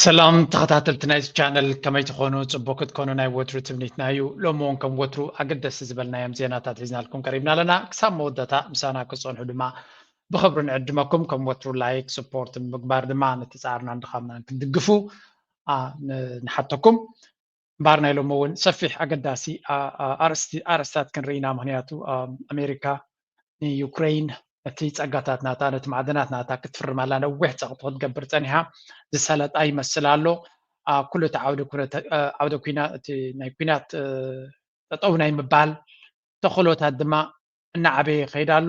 ሰላም ተኸታተልቲ ናይዚ ቻነል፣ ከመይ ትኾኑ? ጽቡቅ ክትኮኑ ናይ ወትሩ ትምኒትና እዩ። ሎሚ እውን ከም ወትሩ ኣገደስቲ ዝበልናዮም ዜናታት ሒዝናልኩም ቀሪብና ኣለና። ክሳብ መወዳእታ ምሳና ክትጸንሑ ድማ ብኽብሪ ንዕድመኩም። ከም ወትሩ ላይክ፣ ስፖርት ብምግባር ድማ ነቲ ጻዕርናን ድኻምናን ክትድግፉ፣ ኣ፣ ን-፣ ንሓተኩም። እምበኣር ናይ ሎሚ እውን ሰፊሕ ኣገዳሲ፣ ኣ፣ ኣ፣ ኣርእስቲ-፣ ኣርእስታት ክንርኢ ኢና። ምኽንያቱ፣ ኣ፣ ኣሜሪካ ንዩክረይን ነቲ ጸጋታት ናታ፣ ነቲ ማዕድናት ናታ ክትፍርመላ ነዊሕ ጸቕጢ ክትገብር ጸኒሓ ዝሰለጣ ይመስል ኣሎ። ኣ፣ ኩሉ እቲ ዓውዲ ኩነት-፣ ኣ፣ ዓውደ ኲና-፣ እቲ ናይ ኲናት፣ እ፣ ጠጠው ናይ ምባል ተኽእሎታት ድማ እናዓበየ ይኸይድ ኣሎ።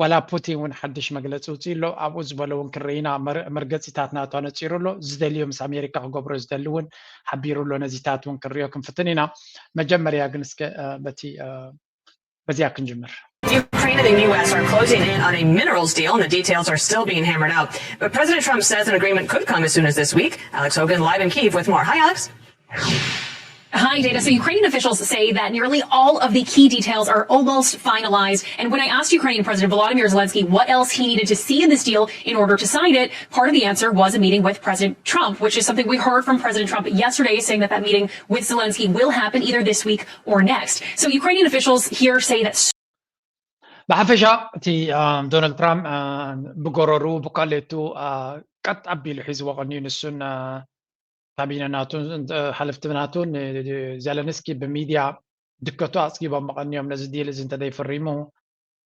ዋላ ፑቲን እውን ሓድሽ መግለጺ ውፅኡ ኣሎ። ኣብኡ ዝበሎ እውን ክንርኢ ኢና። መር-፣ መርገጺታት ናቱ ኣነጺሩ ኣሎ። ዝደልዮ ምስ ኣሜሪካ ክገብሮ ዝደሊ እውን ሓቢሩ ኣሎ። ነዚታት እውን ክንሪኦ ክንፍትን ኢና። መጀመርያ ግን እስከ፣ እ፣ በቲ፣ እ፣ በዚያ ክንጅምር። Ukraine and the U S are closing in on a minerals deal, and the details are still being hammered out. But President Trump says an agreement could come as soon as this week. Alex Hogan live in Kyiv with more. Hi, Alex. Hi, Dana. So Ukrainian officials say that nearly all of the key details are almost finalized. And when I asked Ukrainian President Volodymyr Zelensky what else he needed to see in this deal in order to sign it, part of the answer was a meeting with President Trump, which is something we heard from President Trump yesterday, saying that that meeting with Zelensky will happen either this week or next. So Ukrainian officials here say that ብሓፈሻ እቲ፣ እ፣ ዶናልድ ትራምፕ፣ እ፣ ብጎረሩ ብኳሌቱ፣ እ፣ ቀጥ ኣቢሉ ሒዝዎ ቀንዩ። ንሱን፣ እ፣ ካቢነ ናቱን፣ እ፣ ሓለፍቲ ናቱን፣ እ፣ ዜለንስኪ ብሚድያ ድከቱ ኣጽጊቦም መቐንዮም። ነዚ ዲል እዚ እንተዘይፈሪሙ፣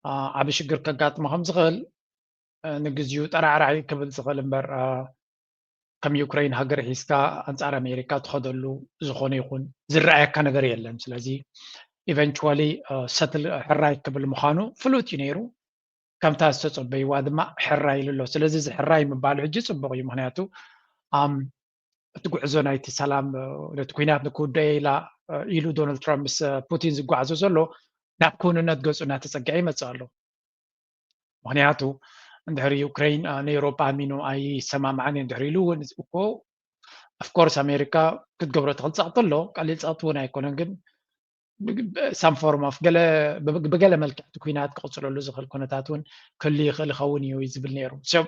እ፣ ዓቢ ሽግር ከጋጥሞ ከም ዝኽእል፣ እ፣ ንግዚኡ ጠራዕራዕ ክብል ዝኽእል እምበር፣ እ፣ ከም ዩክረይን ሃገር ሒዝካ ኣንጻር ኣሜሪካ ትኸደሉ ዝኾነ ይኹን ዝረኣየካ ነገር የለን። ስለዚ ኢቨንቹዋሊ፣ እ፣ ሰትል፣ ሕራይ ክብል ምዃኑ ፍሉጥ እዩ ነይሩ። ከምታ ዝተጸበይዋ ድማ ሕራይ ኢሉ ኣሎ። ስለዚ እዚ ሕራይ ምባሉ ሕጂ ጽቡቕ እዩ። ምኽንያቱ፣ ኣም፣ እቲ ጉዕዞ ናይቲ ሰላም፣ እ፣ ነቲ ኲናት ንክውድኦ ኢላ፣ እ፣ ኢሉ ዶናልድ ትራምፕ ምስ፣ እ፣ ፑቲን ዝጓዓዞ ዘሎ ናብ ክውንነት ገጹ እናተጸግዐ ይመጽእ ኣሎ። ምኽንያቱ እንድሕሪ ዩክረይን፣ እ፣ ንኤውሮጳ ኣሚኑ ኣይሰማማዕን እዩ እንድሕሪ ኢሉ እውን እኮ፣ ኦፍኮርስ ኣሜሪካ ክትገብሮ ትኽእል ጸቕጢ ኣሎ። ቀሊል ጸቕጢ እውን ኣይኮነን፣ ግን some form of ገለ፣ ብ-፣ ብገለ መልክዕ እቲ ኲናት ክቕጽለሉ ዝኽእል ኩነታት እውን ክህሉ ይኽእል ይኸውን እዩ ዝብል ነይሩ። So፣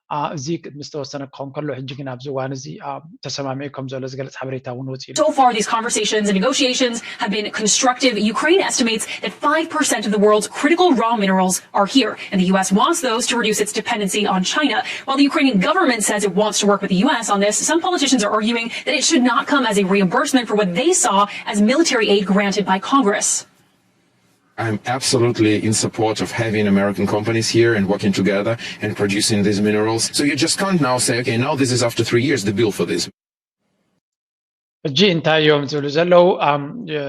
አ፣ እዚ ምስ ተወሰነ ክኸውን ከሎ፣ ሕጂ ግን ኣብዚ እዋን እዚ፣ አ፣ ተሰማሚዑ ከም ዘሎ ዝገልጽ ሓበሬታ እውን ወጺኡ ኣሎ። So far, these conversations and negotiations have been constructive. Ukraine estimates that five percent of the world's critical raw minerals are here, and the U S wants those to reduce its dependency on China. While the Ukrainian government says it wants to work with the U S on this, some politicians are arguing that it should not come as a reimbursement for what they saw as military aid granted by Congress. I'm absolutely in support of having American companies here and working together and producing these minerals. So you just can't now say, "Okay, now this is after three years, the bill for this." ሕጂ እንታይ እዮም ዝብሉ ዘለዉ? ኣም፣ እ፣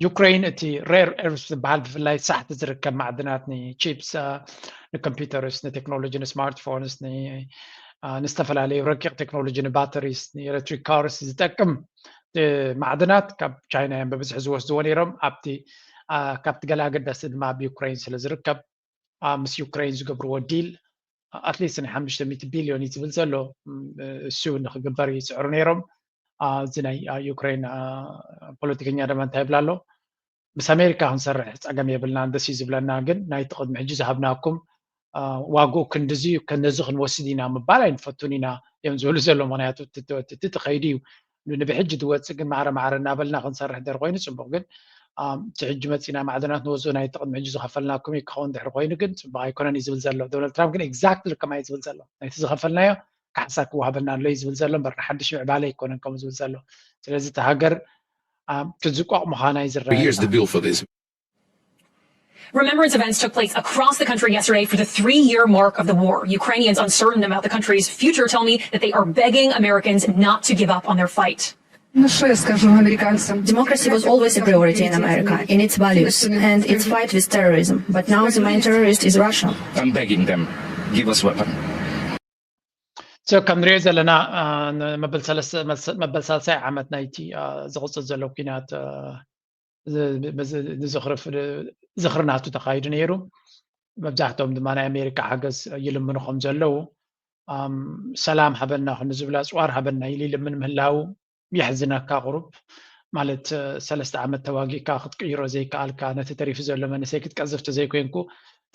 ዩክረይን እቲ ሬር ኤርስ ዝበሃል ብፍላይ ሳሕቲ ዝርከብ ማዕድናት ንቺፕስ፣ እ፣ ንኮምፒውተርስ፣ ንቴክኖሎጂ፣ ንስማርትፎንስ፣ ን-፣ እ፣ ንዝተፈላለዩ ረቂቕ ቴክኖሎጂ፣ ንባተሪስ፣ ንኤሌክትሪክ ካርስ ዝጠቅም፣ እ፣ ማዕድናት ካብ ቻይና እዮም ብብዝሒ ዝወስድዎ ነይሮም። ኣብቲ፣ እ፣ ካብቲ ገለ ኣገዳሲ ድማ ኣብ ዩክረይን ስለ ዝርከብ፣ እ፣ ምስ ዩክረይን ዝገብርዎ ዲል ኣትሊስት ናይ ሓሙሽተ ሚእቲ ቢልዮን እዩ ዝብል ዘሎ። ም፣ እሱ ንክግበር ይፅዕሩ ነይሮም። አ፣ እዚ ናይ፣ አ፣ ዩክሬን፣ አ፣ ፖለቲከኛ ድማ እንታይ ይብል ኣሎ? ምስ ኣሜሪካ ክንሰርሕ ፀገም የብልናን፣ ደስ እዩ ዝብለና፣ ግን ናይቲ ቅድሚ ሕጂ ዝሃብናኩም፣ አ፣ ዋግኡ ክንድዚ እዩ፣ ከነዚ ክንወስድ ኢና ምባል ኣይንፈቱን ኢና እዮም ዝብሉ ዘሎ። ምክንያቱ እቲ፣ እቲ፣ እቲ፣ እቲ ከይዲ እዩ። ን-፣ ንብሕጂ ዝወፅእ ግን ማዕረ ማዕረ እናበልና ክንሰርሕ ደር ኮይኑ ፅቡቅ፣ ግን፣ አ፣ እቲ ሕጂ መፂና ማዕድናት ንወፅኡ ናይቲ ቅድሚ ሕጂ ዝኸፈልናኩም እዩ ክኸውን ድሕሪ ኮይኑ ግን ፅቡቅ ኣይኮነን እዩ ዝብል ዘሎ። ዶናልድ ትራምፕ ግን ኤግዛክትሊ ከምኣ እዩ ዝብል ዘሎ። ናይቲ ዝኸፈልናዮ ካሕሳ ክወሃበና ኣሎ እዩ ዝብል ዘሎ እምበር፣ ንሓድሽ ምዕባለ ኣይኮነን ከምኡ ዝብል ዘሎ። ስለዚ፣ እቲ ሃገር፣ አ፣ ክትዝቋቕ ምዃና እዩ ዝረኣየና። Here's the bill for this. Remembrance events took place across the country yesterday for the three-year mark of the war. Ukrainians uncertain about the country's future tell me that they are begging Americans not to give up on their fight. Ну, що я скажу американцям? Democracy was always a priority in America, in its values, and its fight with terrorism. But now the main terrorist is Russia. I'm begging them, give us weapon. So፣ ከም ንሪኦ ዘለና፣ አ፣ ንመበል ሰለስተ፣ መበል ሳልሳይ ዓመት ናይቲ፣ አ፣ ዝቕጽል ዘሎ ኲናት፣ አ፣ ዝ-፣ ዝ-፣ ንዝኽሪ ፍ-፣ ዝኽሪ ናቱ ተኻይዱ ነይሩ። መብዛሕትኦም ድማ ናይ ኣሜሪካ ሓገዝ ይልምኑ ከም ዘለዉ፣ ኣም፣ ሰላም ሃበና፣ ክንዝብል ኣጽዋር ሃበና ኢሉ ይልምን ምህላዉ የሕዝነካ። ቁሩብ ማለት፣ እ፣ ሰለስተ ዓመት ተዋጊእካ ክትቅይሮ ዘይከኣልካ፣ ነቲ ተሪፉ ዘሎ መንእሰይ ክትቀዝፍ ተዘይኮይንኩ-፣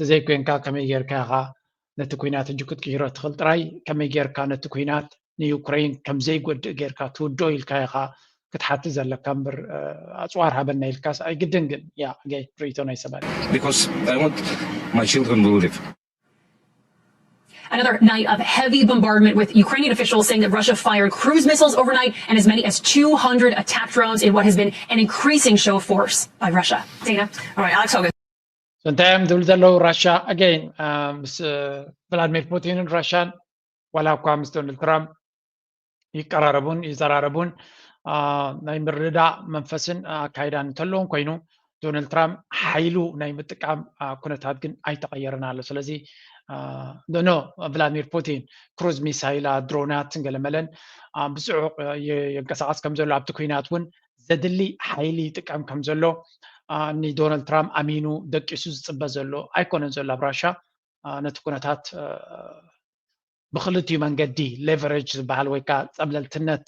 ተዘይኮይንካ ከመይ ጌርካ ኢኻ ነቲ ኲናት ሕጂ ክትቅይሮ ትኽእል? ጥራይ ከመይ ጌርካ ነቲ ኲናት ንዩክሬን ከም ዘይጎድእ ጌርካ ትውድኦ ኢልካ ኢኻ ክትሓትት ዘለካ እምበር፣ ኣፅዋር ሃበና ኢልካስ ኣይግድን። ግን ያ፣ ኣገይ ርእይቶ ናይ ሰባት። Because I want my children will live. Another night of heavy bombardment, with Ukrainian officials saying that Russia fired cruise missiles overnight and as many as two hundred attack drones in what has been an increasing show of force by Russia. Dana. All right, Alex Hogan. So እንታይ እዮም ዝብሉ ዘለዉ? ራሻ ኣገይን ምስ ቭላድሚር ፑቲንን ራሻን ዋላ እኳ ምስ ዶናልድ ትራምፕ ይቀራረቡን ይዘራረቡን ናይ ምርድዳእ መንፈስን ኣካይዳን እንተለዎም ኮይኑ፣ ዶናልድ ትራምፕ ሓይሉ ናይ ምጥቃም ኩነታት ግን ኣይተቐየረን ኣሎ። ስለዚ ኖ፣ ቭላድሚር ፑቲን ክሩዝ ሚሳይላት፣ ድሮናት ገለመለን ብፅዑቕ የንቀሳቐስ ከም ዘሎ፣ ኣብቲ ኩናት እውን ዘድሊ ሓይሊ ይጥቀም ከም ዘሎ ንዶናልድ ትራምፕ ኣሚኑ ደቂሱ ዝፅበ ዘሎ ኣይኮነን ዘሎ ኣብ ራሻ። ነቲ ኩነታት ብክልቲኡ መንገዲ ሌቨሬጅ ዝበሃል ወይ ከዓ ፀብለልትነት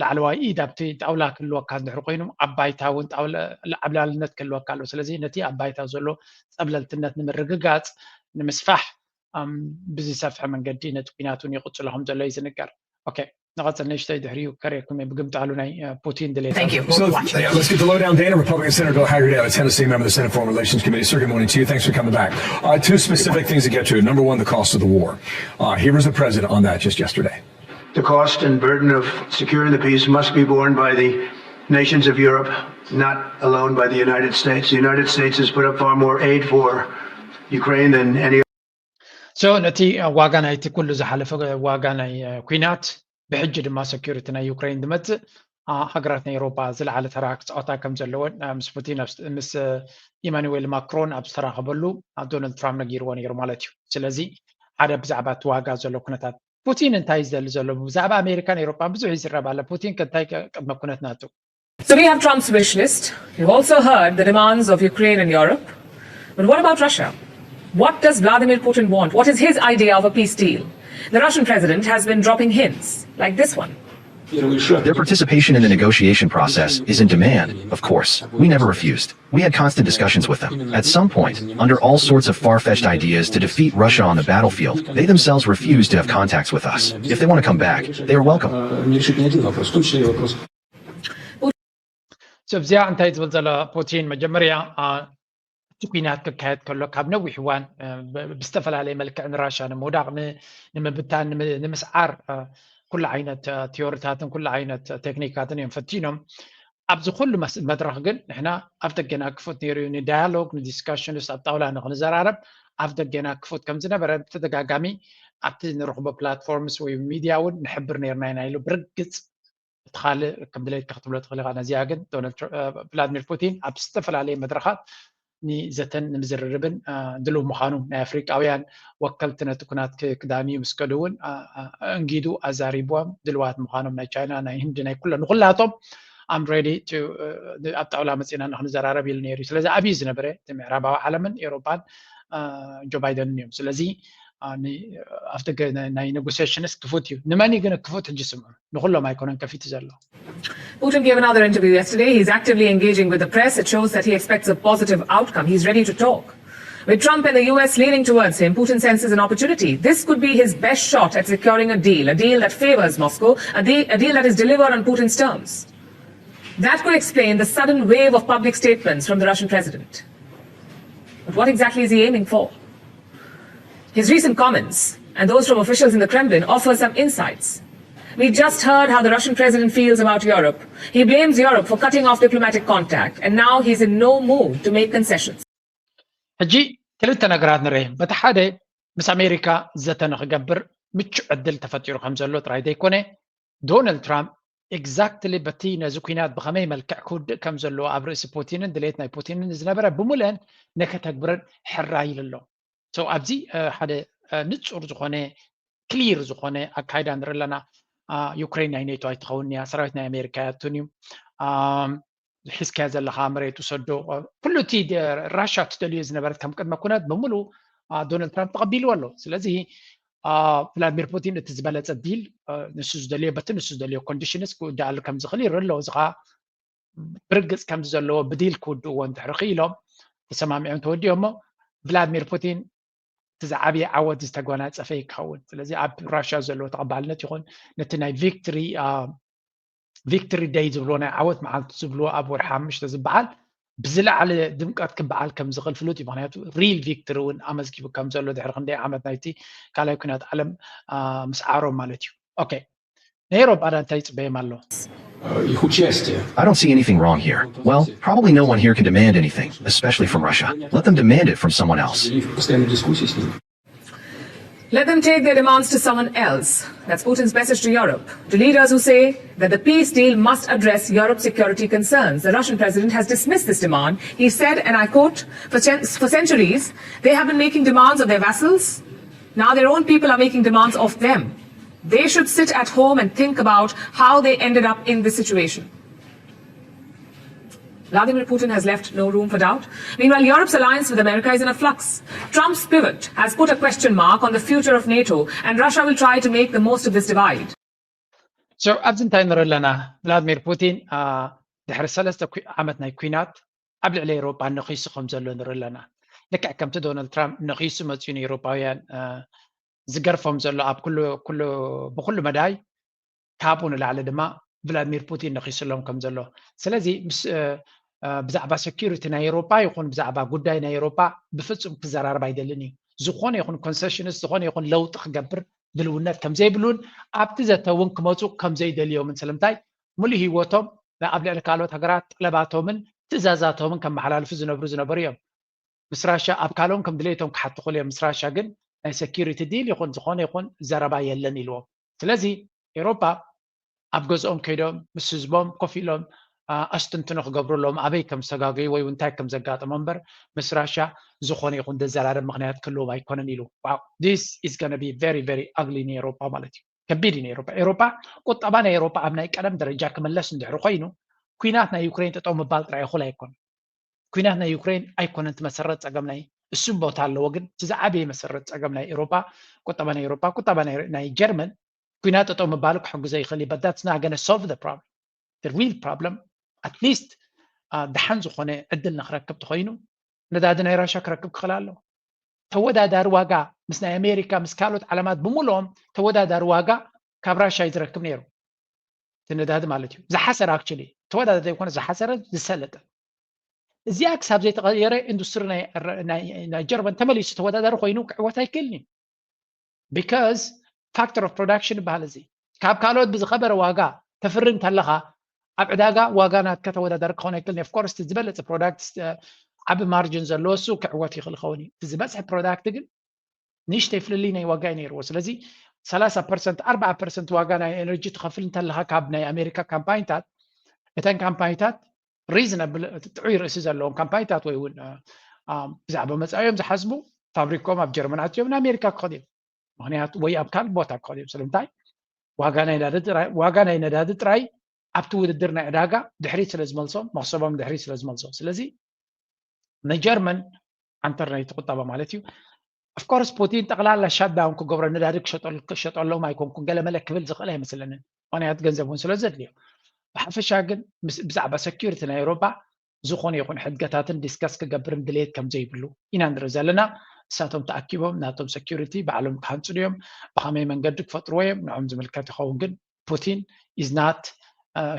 ላዕለዋይ ኢድ ኣብቲ ጣውላ ክህልወካ እንድሕር ኮይኑ ኣብ ባይታ እውን ዓብላልነት ክህልወካ ኣለዎ። ስለዚ ነቲ ኣብ ባይታ ዘሎ ፀብለልትነት ንምርግጋፅ ንምስፋሕ ብዝሰፍሐ መንገዲ ነቲ ኩናት እውን ይቕፅሎ ከም ዘሎ እዩ ዝንገር። ኦኬ፣ ንቐፅል። ንእሽተይ ድሕሪኡ ከርእየኩም እየ ብግምጣሉ ናይ ፑቲን ድሌት። Thank you. So let's get the lowdown. Dana, Republican Senator Bill Hagerty out of Tennessee, member of the Senate Foreign Relations Committee. Sir, good morning to you. Thanks for coming back. Uh, two specific things to get to. Number one, the cost of the war. Uh, here was the president on that just yesterday. The cost and burden of securing the peace must be borne by the nations of Europe, not alone by the United States. The United States has put up far more aid for Ukraine than any So ነቲ ዋጋ ናይቲ ኩሉ ዝሓለፈ ዋጋ ናይ ኩናት ብሕጂ ድማ ሰኪሪቲ ናይ ዩክሬን ዝመፅእ ሃገራት ናይ ኤውሮጳ ዝለዓለ ተራ ክፃወታ ከም ዘለወን ምስ ፑቲን ምስ ኢማኑዌል ማክሮን ኣብ ዝተራኸበሉ ዶናልድ ትራምፕ ነጊርዎ ነይሩ ማለት እዩ። ስለዚ ሓደ ብዛዕባ እቲ ዋጋ ዘሎ ኩነታት ፑቲን እንታይ ዝደሊ ዘሎ ብዛዕባ ኣሜሪካን ኤውሮጳን ብዙሕ ይዝረብ ኣሎ። ፑቲን ከ እንታይ ቅድመ ኩነት ናቱ? So we have Trump's wish list. We've also heard the demands of Ukraine and Europe. But what about Russia? What does Vladimir Putin want? What is his idea of a peace deal? The Russian president has been dropping hints like this one. Their participation in the negotiation process is in demand, of course. We never refused. We had constant discussions with them. At some point, under all sorts of far fetched ideas to defeat Russia on the battlefield, they themselves refused to have contacts with us. If they want to come back, they are welcome. So እዚኣ እንታይ ዝብል ዘሎ ፑቲን፣ መጀመርያ እቲ ኩናት ክካየድ ከሎ ካብ ነዊሕ እዋን ብዝተፈላለየ መልክዕ ንራሻ ንምውዳቕ፣ ንምብታን፣ ንምስዓር ኩሉ ዓይነት ቲዮሪታትን ኩሉ ዓይነት ቴክኒካትን እዮም ፈቲኖም። ኣብዚ ኩሉ መድረኽ ግን ንሕና ኣፍ ደገና ክፉት ነይሩ እዩ። ንዳያሎግ ንዲስካሽንስ ኣብ ጣውላ ንክንዘራረብ ኣፍ ደገና ክፉት ከም ዝነበረ ብተደጋጋሚ ኣብቲ ንረኽቦ ፕላትፎርምስ ወይ ሚድያ እውን ንሕብር ነይርና ኢና ኢሉ ብርግፅ እቲ ካልእ ከም ድሌትካ ክትብሎ ትኽእል ኢኻ። ነዚኣ ግን ዶናልድ ትራ- እ፣ ቭላድሚር ፑቲን ኣብ ዝተፈላለየ መድረኻት ንዘተን ንምዝርርብን እ፣ ድሉው ምዃኑ ናይ ኣፍሪቃውያን ወከልቲ ነቲ ኩናት ክ- ክዳምዩ ምስ ከዱ እውን እ፣ እ፣ እንጊዱ ኣዛሪብዎም ድልዋት ምዃኖም ናይ ቻይና ናይ ህንዲ ናይ ኩሎ ንኩላቶም I'm ready to ኣብ ጣውላ መፂና ንክንዘራረብ ኢሉ ነይሩ እዩ። ስለዚ ኣብዩ ዝነበረ እቲ ምዕራባዊ ዓለምን ኤውሮጳን ጆ ባይደንን እዮም። ስለዚ ኣብቲ ናይ ኔጎሲሽንስ ክፉት እዩ። ንመን እዩ ግን ክፉት? ሕጂ ስምዑ፣ ንኩሎም ኣይኮነን ከፊቱ ዘሎ። Putin gave another interview yesterday. He's actively engaging with the press. It shows that he expects a positive outcome. He's ready to talk. With Trump and the U S leaning towards him, Putin senses an opportunity. This could be his best shot at securing a deal, a deal that favors Moscow, a, de- a deal that is delivered on Putin's terms. That could explain the sudden wave of public statements from the Russian president. But what exactly is he aiming for? His recent comments, and those from officials in the Kremlin, offer some insights. We just heard how the Russian president feels about Europe. He blames Europe for cutting off diplomatic contact, and now he's in no mood to make concessions. ሕጂ ክልተ ነገራት ንርኢ። በቲ ሓደ ምስ ኣሜሪካ ዘተ ንክገብር ምቹ ዕድል ተፈጢሩ ከም ዘሎ ጥራይ ዘይኮነ ዶናልድ ትራምፕ ኤግዛክትሊ በቲ ነዚ ኩናት ብከመይ መልክዕ ክውድእ ከም ዘለዎ ኣብ ርእሲ ፑቲንን ድሌት ናይ ፑቲንን ዝነበረ ብምልአን ነከተግብረን ሕራይ ኢሉ ኣሎ። So ኣብዚ ሓደ ንፁር ዝኾነ ክሊር ዝኾነ ኣካይዳ ንርኢ ኣለና። ዩክሬን ናይ ኔቶ ኣይትኸውን እያ፣ ሰራዊት ናይ ኣሜሪካ ኣያቱን እዩ። ሒዝካዮ ዘለካ መሬት ውሰዶ። ኩሉ እቲ ራሻ ትደልዮ ዝነበረት ከም ቅድመ ኩነት ብምሉ ዶናልድ ትራምፕ ተቐቢልዎ ኣሎ። ስለዚ ቭላድሚር ፑቲን እቲ ዝበለፀ ዲል ንሱ ዝደልዮ በቲ ንሱ ዝደልዮ ኮንዲሽንስ ክውዳኣሉ ከም ዝኽእል ይርኢ ኣሎ። እዚ ከዓ ብርግፅ ከምዚ ዘለዎ ብዲል ክውድእዎ እንድሕር ክኢሎም ተሰማሚዖም ተወዲኦሞ ቭላድሚር ፑቲን እቲ ዝዓበየ ዓወት ዝተጎናጸፈ ይኸውን። ስለዚ ኣብ ራሽያ ዘለዎ ተቐባልነት ይኹን ነቲ ናይ ቪክትሪ ቪክትሪ ደይ ዝብልዎ ናይ ዓወት መዓልቲ ዝብልዎ ኣብ ወርሒ ሓሙሽተ ዝበዓል ብዝለዓለ ድምቀት ክበዓል ከም ዝኽእል ፍሉጥ እዩ። ምክንያቱ ሪል ቪክትሪ እውን ኣመዝጊቡ ከም ዘሎ ድሕሪ ክንደይ ዓመት ናይቲ ካልኣይ ኩናት ዓለም ምስዓሮም ማለት እዩ። ኦኬ፣ ንኤሮጳ እንታይ ይጽበዮም ኣሎ? I don't see anything wrong here. Well, probably no one here can demand anything, especially from Russia. Let them demand it from someone else. Let them take their demands to someone else. That's Putin's message to Europe, to leaders who say that the peace deal must address Europe's security concerns. The Russian president has dismissed this demand. He said, and I quote, for, cen- for centuries, they have been making demands of their vassals. Now their own people are making demands of them. They should sit at home and think about how they ended up in this situation. Vladimir Putin has left no room for doubt. Meanwhile, Europe's alliance with America is in a flux. Trump's pivot has put a question mark on the future of NATO, and Russia will try to make the most of this divide. So ኣብዚ እንታይ ንርኢ ኣለና? ቭላድሚር ፑቲን ድሕሪ ሰለስተ ዓመት ናይ ኩናት ኣብ ልዕሊ ኤሮጳ ነኺሱ ከም ዘሎ ንርኢ ኣለና። ልክዕ ከምቲ ዶናልድ ትራምፕ ነኺሱ መፅኡ ንኤሮጳውያን ዝገርፎም ዘሎ ኣብ ኩሉ ኩሉ ብኩሉ መዳይ ካብኡ ንላዕሊ ድማ ቭላድሚር ፑቲን ነኺስሎም ከም ዘሎ። ስለዚ ምስ ብዛዕባ ሴኩሪቲ ናይ ኤሮጳ ይኹን ብዛዕባ ጉዳይ ናይ ኤሮጳ ብፍጹም ክዘራረብ ኣይደልን እዩ። ዝኾነ ይኹን ኮንሰሽንስ፣ ዝኾነ ይኹን ለውጢ ክገብር ድልውነት ከም ዘይብሉን ኣብቲ ዘተ እውን ክመፁ ከም ዘይደልዮምን፣ ስለምንታይ ሙሉእ ህይወቶም ኣብ ልዕሊ ካልኦት ሃገራት ጠለባቶምን ትእዛዛቶምን ከመሓላልፉ ዝነብሩ ዝነበሩ እዮም። ምስ ራሻ ኣብ ካልኦም ከም ድሌቶም ክሓትኹሉ እዮም። ምስ ራሻ ግን ናይ ሴኩሪቲ ዲል ይኹን ዝኾነ ይኹን ዘረባ የለን ኢልዎም። ስለዚ ኤሮፓ ኣብ ገዝኦም ከይዶም ምስ ህዝቦም ኮፍ ኢሎም ኣስትንትኖ ክገብሩ ኣለዎም፣ ኣበይ ከም ዝተጋገዩ ወይ እንታይ ከም ዘጋጠሞም እምበር ምስ ራሻ ዝኾነ ይኹን ዘዘራርብ ምኽንያት ክህልዎም ኣይኮነን ኢሉ። Wow, this is gonna be very very ugly ንኤሮፓ ማለት እዩ። ከቢድ እዩ ንኤሮፓ። ኤሮፓ ቁጠባ ናይ ኤሮፓ ኣብ ናይ ቀደም ደረጃ ክምለስ እንድሕሪ ኮይኑ ኩናት ናይ ዩክሬን ጠጠው ምባል ጥራይ እኹል ኣይኮነን። ኩናት ናይ ዩክሬን ኣይኮነን እቲ መሰረት ፀገም ናይ እሱ ቦታ ኣለዎ፣ ግን እቲ ዝዓበየ መሰረት ፀገም ናይ ኤሮፓ ቁጠባ ናይ ኤሮፓ ቁጠባ ናይ ጀርመን ኩናት ጠጠው ምባሉ ክሕግዞ ይኽእል እዩ። But that's not gonna solve the problem. The real problem, at least ደሓን ዝኾነ ዕድል ንክረክብ ተኾይኑ ነዳዲ ናይ ራሻ ክረክብ ክኽእል ኣለዎ። ተወዳዳሪ ዋጋ ምስ ናይ ኣሜሪካ ምስ ካልኦት ዓለማት ብምልኦም ተወዳዳሪ ዋጋ ካብ ራሻ እዩ ዝረክብ ነይሩ። እቲ ነዳዲ ማለት እዩ ዝሓሰረ፣ actually ተወዳዳሪ ዘይኮነ ዝሓሰረ ዝሰለጠ። እዚኣ ክሳብ ዘይተቐየረ ኢንዱስትሪ ናይ ጀርመን ተመሊሱ ተወዳዳሪ ኮይኑ ክዕወት ኣይክእልን እዩ። Because factor of production ይበሃል። እዚ ካብ ካልኦት ብዝኸበረ ዋጋ ተፍሪ እንተለኻ ኣብ ዕዳጋ ዋጋ ናትካ ተወዳዳሪ ክኸውን ኣይክእልን። Of course ዝበለፀ ፕሮዳክት ዓቢ ማርጅን ዘለዎ እሱ ክዕወት ይኽእል ኸውን እዩ። ዝበፅሐ ፕሮዳክት ግን ንእሽተይ ፍልልይ ናይ ዋጋ እዩ ነይርዎ። ስለዚ ሰላሳ ፐርሰንት ኣርባዓ ፐርሰንት ዋጋ ናይ ኤነርጂ ትኸፍል እንተለኻ ካብ ናይ ኣሜሪካ ካምፓኒታት፣ እተን ካምፓኒታት ሪዝነብል ጥዑይ ርእሲ ዘለዎም ካምፓኒታት ወይ እውን ብዛዕባ መፃኦም ዝሓስቡ ፋብሪኮም ኣብ ጀርመን ኣትዮም ንኣሜሪካ ክኸዱ እዮም። ምክንያቱ ወይ ኣብ ካልእ ቦታ ክኸዱ እዮም። ስለምንታይ ዋጋ ናይ ነዳዲ ጥራይ ኣብቲ ውድድር ናይ ዕዳጋ ድሕሪት ስለ ዝመልሶም፣ መክሰቦም ድሕሪት ስለ ዝመልሶም። ስለዚ ንጀርመን ዓንተር ናይቲ ቁጠባ ማለት እዩ። Of course ፑቲን ጠቕላላ ሻትዳውን ክገብሮ ነዳዲ ክሸጠሎም ኣይኮንኩን ገለመለ ክብል ዝኽእል ኣይመስለንን። ምክንያቱ ገንዘብ እውን ስለ ዘድልዮ። ብሓፈሻ ግን ብዛዕባ ሴኩሪቲ ናይ ኤሮፓ ዝኾነ ይኹን ሕድገታትን ዲስከስ ክገብርን ድሌት ከም ዘይብሉ ኢና ንርኢ ዘለና። እሳቶም ተኣኪቦም ናቶም ሴኩሪቲ ባዕሎም ክሃንፁ ድዮም፣ ብኸመይ መንገዲ ክፈጥርዎ እዮም፣ ንዖም ዝምልከት ይኸውን። ግን ፑቲን is not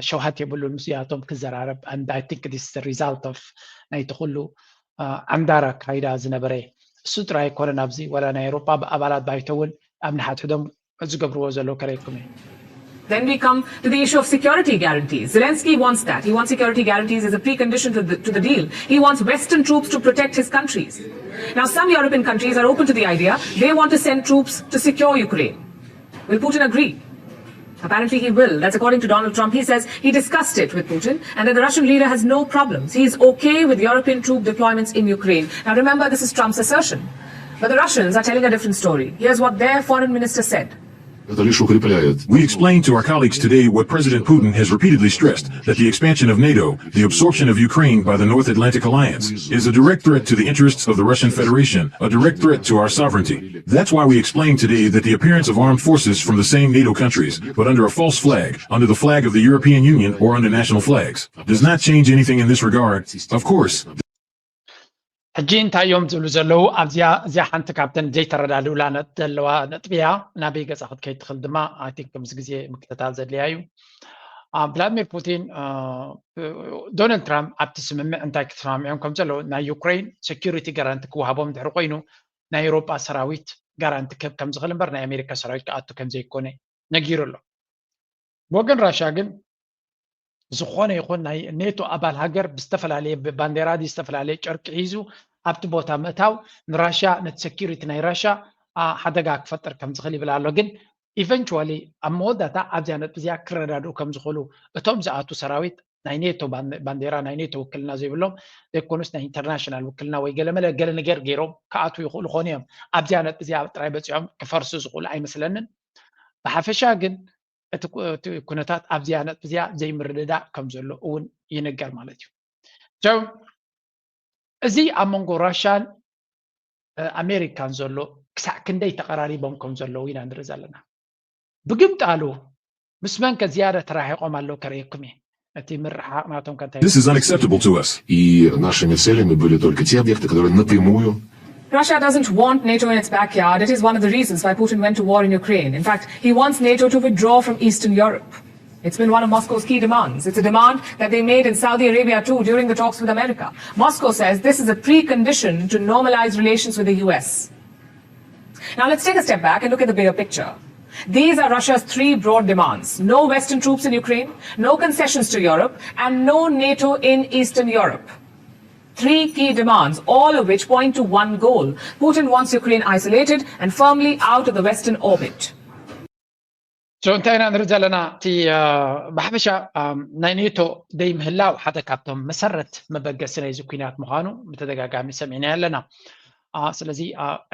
ሸውሃት የብሉን ምስያቶም ክዘራረብ። And I think this is the result of ናይቲ ኩሉ ዓንዳር ኣካይዳ ዝነበረ። እሱ ጥራይ ኣይኮነን፣ ኣብዚ ወላ ናይ ኤሮፓ ብኣባላት ባይቶ እውን ኣብ ንሓድሕዶም ዝገብርዎ ዘለዉ ከረይኩም እዩ። Then we come to the issue of security guarantees. Zelensky wants that. He wants security guarantees as a precondition to the, to the deal. He wants Western troops to protect his countries. Now, some European countries are open to the idea. They want to send troops to secure Ukraine. Will Putin agree? Apparently, he will. That's according to Donald Trump. He says he discussed it with Putin and that the Russian leader has no problems. He is okay with European troop deployments in Ukraine. Now, remember, this is Trump's assertion. But the Russians are telling a different story. Here's what their foreign minister said. We explained to our colleagues today what President Putin has repeatedly stressed, that the expansion of NATO, the absorption of Ukraine by the North Atlantic Alliance, is a direct threat to the interests of the Russian Federation, a direct threat to our sovereignty. That's why we explained today that the appearance of armed forces from the same NATO countries, but under a false flag, under the flag of the European Union or under national flags, does not change anything in this regard. Of course, ሕጂ እንታይ እዮም ዝብሉ ዘለዉ ኣብዚኣ? እዚኣ ሓንቲ ካብተን ዘይተረዳድኡላ ዘለዋ ነጥቢ እያ። ናበይ ገጻ ክትከይድ ትኽእል ድማ ኣይ ቲንክ ምስ ግዜ ምክትታል ዘድልያ እዩ። ቭላድሚር ፑቲን፣ ዶናልድ ትራምፕ ኣብቲ ስምምዕ እንታይ ክትሰማምዕም ከም ዘለዉ፣ ናይ ዩክሬን ሴኪሪቲ ጋራንቲ ክወሃቦም ድሕሪ ኮይኑ ናይ ኤውሮጳ ሰራዊት ጋራንቲ ክህብ ከም ዝኽእል እምበር ናይ ኣሜሪካ ሰራዊት ክኣቱ ከም ዘይኮነ ነጊሩ ኣሎ። ብወገን ራሻ ግን ዝኾነ ይኹን ናይ ኔቶ ኣባል ሃገር ብዝተፈላለየ ባንዴራ ዝተፈላለየ ጨርቂ ሒዙ ኣብቲ ቦታ ምእታው ንራሻ ነቲ ሴኪሪቲ ናይ ራሻ ሓደጋ ክፈጥር ከም ዝኽእል ይብል ኣሎ። ግን ኢቨንቹዋሊ ኣብ መወዳእታ ኣብዚኣ ነጥቢ እዚኣ ክረዳድኡ ከም ዝኽእሉ እቶም ዝኣቱ ሰራዊት ናይ ኔቶ ባንዴራ ናይ ኔቶ ውክልና ዘይብሎም ዘይኮኑስ ናይ ኢንተርናሽናል ውክልና ወይ ገለመለ ገለ ነገር ገይሮም ክኣትዉ ይኽእሉ ኾኑ እዮም። ኣብዚኣ ነጥቢ እዚኣ ጥራይ በፂዖም ክፈርሱ ዝኽእሉ ኣይመስለንን። ብሓፈሻ ግን እቲ ኩነታት ኣብዚኣ ነጥቢ እዚኣ ዘይምርድዳእ ከም ዘሎ እውን ይንገር ማለት እዩ። እዚ ኣብ መንጎ ራሻን ኣሜሪካን ዘሎ ክሳዕ ክንደይ ተቐራሪቦም ከም ዘለዉ ኢና ንርኢ ዘለና። ብግምጣሉ ምስ መንከ ዝያዳ ተራሒቖም ኣለዉ ከርእየኩም እየ። እቲ ምርሓቕ ናቶም ከ እንታይ This is unacceptable to us. И нашими целями были только те объекты, которые напрямую Russia doesn't want NATO in its backyard. It is one of the reasons why Putin went to war in Ukraine. In fact, he wants NATO to withdraw from Eastern Europe. It's been one of Moscow's key demands. It's a demand that they made in Saudi Arabia too during the talks with America. Moscow says this is a precondition to normalize relations with the U S. Now let's take a step back and look at the bigger picture. These are Russia's three broad demands: no Western troops in Ukraine, no concessions to Europe, and no NATO in Eastern Europe. Three key demands, all of which point to one goal. Putin wants Ukraine isolated and firmly out of the Western orbit. So እንታይ ኢና ንርኢ ዘለና? እቲ ብሓፈሻ ናይ ኔቶ ደይ ምህላው ሓደ ካብቶም መሰረት መበገሲ ናይዚ ኩናት ምዃኑ ብተደጋጋሚ ሰሚዕና ኣለና። ስለዚ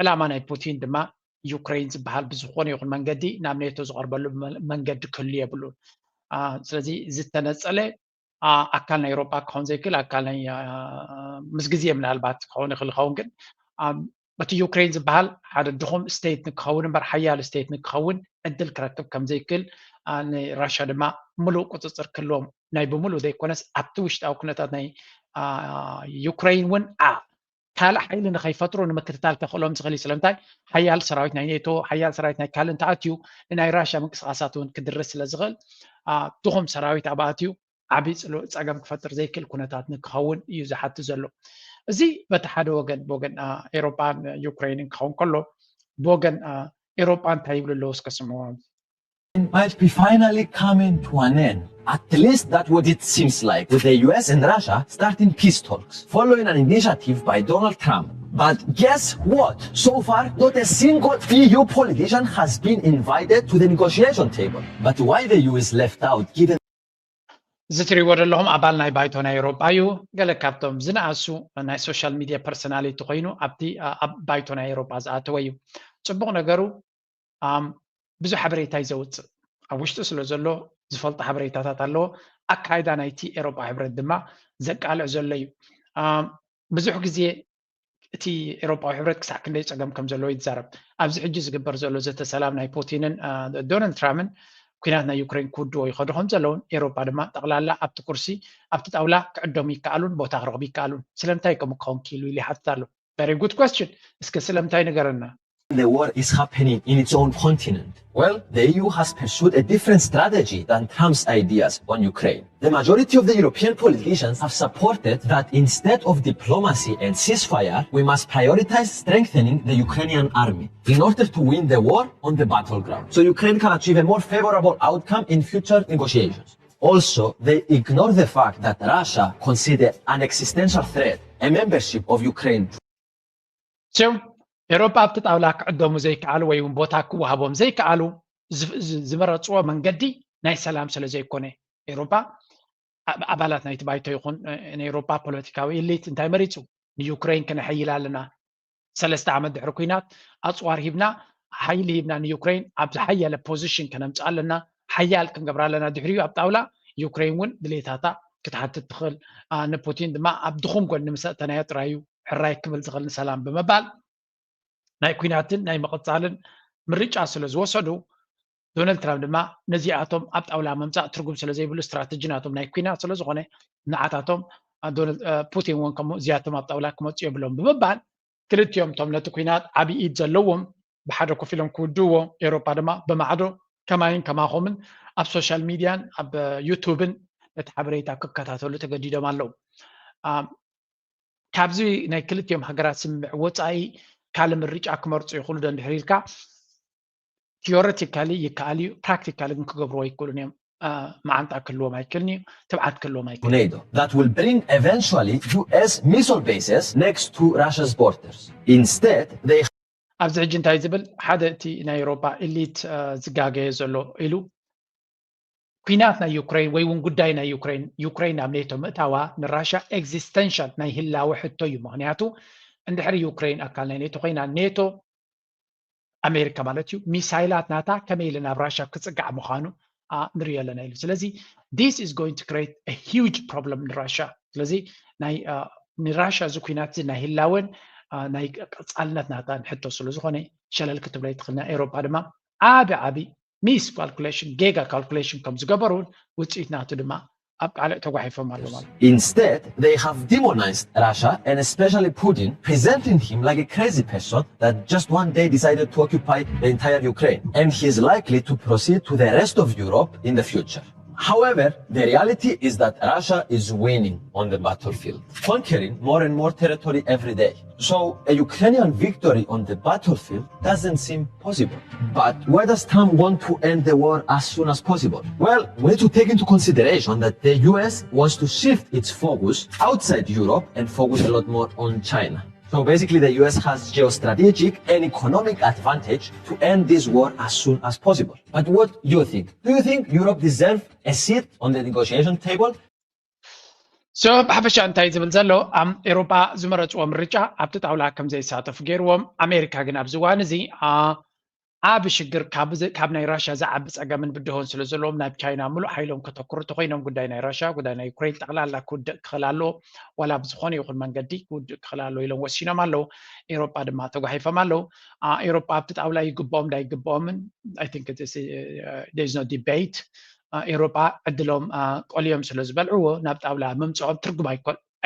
ዕላማ ናይ ፑቲን ድማ ዩክሬን ዝበሃል ብዝኾነ ይኹን መንገዲ ናብ ኔቶ ዝቐርበሉ መንገዲ ክህሉ የብሉን። ስለዚ ዝተነፀለ ኣካል ናይ ኤውሮጳ ክኸውን ዘይክእል ኣካል ናይ ምስ ግዜ ምናልባት ክኸውን ይኽእል ይኸውን ግን እቲ ዩክሬን ዝበሃል ሓደ ድኹም ስቴት ንክኸውን እምበር ሓያል ስቴት ንክኸውን ዕድል ክረክብ ከም ዘይክእል ንራሻ ድማ ምሉእ ቁፅፅር ክህልዎም ናይ ብምሉእ ዘይኮነስ ኣብቲ ውሽጣዊ ኩነታት ናይ ዩክሬን እውን ካልእ ሓይሊ ንኸይፈጥሩ ንምክትታል ከኽእሎም ዝኽእል እዩ። ስለምንታይ ሓያል ሰራዊት ናይ ኔቶ ሓያል ሰራዊት ናይ ካልእ እንተኣትዩ ንናይ ራሻ ምንቅስቃሳት እውን ክድርስ ስለ ዝኽእል ድኹም ሰራዊት ኣብ ኣትዩ ዓብዪ ፅሉእ ፀገም ክፈጥር ዘይክእል ኩነታት ንክኸውን እዩ ዝሓቱ ዘሎ። እዚ በቲ ሓደ ወገን ብወገን ኤሮጳን ዩክሬንን ክኸውን ከሎ ብወገን ኤሮጳ እንታይ ይብሉ ኣለዉ እስከ ስምዕዎም። might be finally coming to an end. At least that's what it seems like, with the U S and Russia starting peace talks following an initiative by Donald Trump. But guess what? So far, not a single E U politician has been invited to the negotiation table. But why the U S left out, given እዚ ትሪእዎ ዘለኹም ኣባል ናይ ባይቶ ናይ ኤውሮጳ እዩ። ገለ ካብቶም ዝነኣሱ ናይ ሶሻል ሚድያ ፐርሶናሊቲ ኮይኑ ኣብቲ ኣብ ባይቶ ናይ ኤውሮጳ ዝኣተወ እዩ። ፅቡቕ ነገሩ ብዙሕ ሓበሬታ እዩ ዘውፅእ። ኣብ ውሽጡ ስለ ዘሎ ዝፈልጦ ሓበሬታታት ኣለዎ። ኣካይዳ ናይቲ ኤውሮጳ ሕብረት ድማ ዘቃልዕ ዘሎ እዩ። ብዙሕ ግዜ እቲ ኤውሮጳዊ ሕብረት ክሳዕ ክንደይ ፀገም ከም ዘለዎ ይዛረብ። ኣብዚ ሕጂ ዝግበር ዘሎ ዘተ ሰላም ናይ ፑቲንን ዶናልድ ትራምፕን ኩናት ናይ ዩክሬን ክውድዎ ይኸዱ ከም ዘለውን ኤውሮጳ ድማ ጠቕላላ ኣብቲ ኩርሲ ኣብቲ ጣውላ ክዕደሙ ይከኣሉን ቦታ ክረኽቡ ይከኣሉን ስለምንታይ ከምኡ ክኸውን ክኢሉ ኢሉ ይሓትት ኣሎ። Very good question። እስከ ስለምንታይ ንገረና። The war is happening in its own continent. Well, the E U has pursued a different strategy than Trump's ideas on Ukraine. The majority of the European politicians have supported that instead of diplomacy and ceasefire, we must prioritize strengthening the Ukrainian army in order to win the war on the battleground, so Ukraine can achieve a more favorable outcome in future negotiations. Also, they ignore the fact that Russia considers an existential threat a membership of Ukraine. So ኤውሮጳ ኣብቲ ጣውላ ክዕደሙ ዘይከኣሉ ወይ እውን ቦታ ክወሃቦም ዘይከኣሉ ዝመረፅዎ መንገዲ ናይ ሰላም ስለ ዘይኮነ ኤውሮጳ ኣባላት ናይቲ ባይቶ ይኹን ናይ ኤውሮጳ ፖለቲካዊ ኢሊት እንታይ መሪፁ? ንዩክሬን ክነሐይል ኣለና። ሰለስተ ዓመት ድሕሪ ኩናት ኣፅዋር ሂብና ሓይሊ ሂብና ንዩክሬን ኣብ ዝሓየለ ፖዚሽን ከነምፅኣ ኣለና። ሓያል ክንገብራ ኣለና። ድሕሪኡ ኣብ ጣውላ ዩክሬን እውን ድሌታታ ክትሓትት ትኽእል። ንፑቲን ድማ ኣብ ድኹም ጎኒ ምስ ኣእተናዮ ጥራይ እዩ ሕራይ ክብል ዝኽእል ንሰላም ብምባል ናይ ኩናትን ናይ ምቕፃልን ምርጫ ስለ ዝወሰዱ ዶናልድ ትራምፕ ድማ ነዚኣቶም ኣብ ጣውላ ምምፃእ ትርጉም ስለ ዘይብሉ ስትራተጂ ናቶም ናይ ኩናት ስለ ዝኾነ ንዓታቶም ዶናልድ ፑቲን እውን ከምኡ እዚኣቶም ኣብ ጣውላ ክመፁ የብሎም ብምባል ክልቲኦም እቶም ነቲ ኩናት ዓብዪ ኢድ ዘለዎም ብሓደ ኮፍ ኢሎም ክውድዎ ኤውሮጳ ድማ ብማዕዶ ከማይን ከማኹምን ኣብ ሶሻል ሚድያን ኣብ ዩቱብን ነቲ ሓበሬታ ክከታተሉ ተገዲዶም ኣለዉ። ካብዚ ናይ ክልቲኦም ሃገራት ስምምዕ ወፃኢ ካልእ ምርጫ ክመርፁ ይኽእሉ ዶ እንድሕር ኢልካ ቲዮሬቲካሊ ይከኣል እዩ፣ ፕራክቲካሊ ግን ክገብርዎ ኣይክእሉን እዮም። መዓንጣ ክህልዎም ኣይክእልን እዩ፣ ትብዓት ክህልዎም ኣይክእልን። NATO that will bring eventually U S missile bases next to Russia's borders. Instead, they ኣብዚ ሕጂ እንታይ ዝብል ሓደ እቲ ናይ ኤውሮፓ ኢሊት ዝጋገየ ዘሎ ኢሉ ኩናት ናይ ዩክሬን ወይ እውን ጉዳይ ናይ ዩክሬን ዩክሬን ናብ ኔቶ ምእታዋ ንራሻ ኤግዚስተንሻል ናይ ህላወ ሕቶ እዩ። ምክንያቱ እንድሕሪ ዩክሬን ኣካል ናይ ኔቶ ኮይና ኔቶ ኣሜሪካ ማለት እዩ ሚሳይላት ናታ ከመይ ኢለ ናብ ራሻ ክፅጋዕ ምዃኑ ንሪኦ ኣለና ኢሉ። ስለዚ this is going to create a huge problem ንራሻ። ስለዚ ናይ ንራሻ እዚ ኩናት እዚ ናይ ህላወን ናይ ቀፃልነት ናታን ሕቶ ስለ ዝኾነ ሸለል ክትብሎ ይትኽእል። ናይ ኤውሮፓ ድማ ዓቢ ዓቢ ሚስ ካልኩሌሽን ጌጋ ካልኩሌሽን ከም ዝገበሩን ውፅኢት ናቱ ድማ ኣብ ቃልዕ ተጓሒፎም ኣሎ ማለት። Instead, they have demonized Russia and especially Putin, presenting him like a crazy person that just one day decided to occupy the entire Ukraine. And he is likely to proceed to the rest of Europe in the future. However, the reality is that Russia is winning on the battlefield, conquering more and more territory every day. So a Ukrainian victory on the battlefield doesn't seem possible. But why does Trump want to end the war as soon as possible? Well, we need to take into consideration that the U S wants to shift its focus outside Europe and focus a lot more on China. So basically, the U S has geostrategic and economic advantage to end this war as soon as possible. But what do you think? Do you think Europe deserves a seat on the negotiation table? So ብሓፈሻ እንታይ ዝብል ዘሎ ኣብ ኤውሮጳ ዝመረፅዎ ምርጫ ኣብቲ ጣውላ ከም ዘይሳተፉ ገይርዎም። ኣሜሪካ ግን ኣብዚ እዋን እዚ ዓቢ ሽግር ካብ ናይ ራሽያ ዝዓቢ ፀገምን ብድሆን ስለ ዘለዎም ናብ ቻይና ምሉእ ሓይሎም ከተኩሩ ተኮይኖም ጉዳይ ናይ ራሽያ ጉዳይ ናይ ዩክሬን ጠቕላላ ክውድእ ክኽእል ኣለዎ። ዋላ ብዝኾነ ይኹን መንገዲ ክውድእ ክኽእል ኣለዎ ኢሎም ወሲኖም ኣለዉ። ኤውሮጳ ድማ ተጓሒፎም ኣለዉ። ኤውሮጳ ኣብቲ ጣውላ ይግብኦም ዳይግብኦምን I think there is no debate። ኤውሮጳ ዕድሎም ቆልዮም ስለ ዝበልዕዎ ናብ ጣውላ ምምፅኦም ትርጉም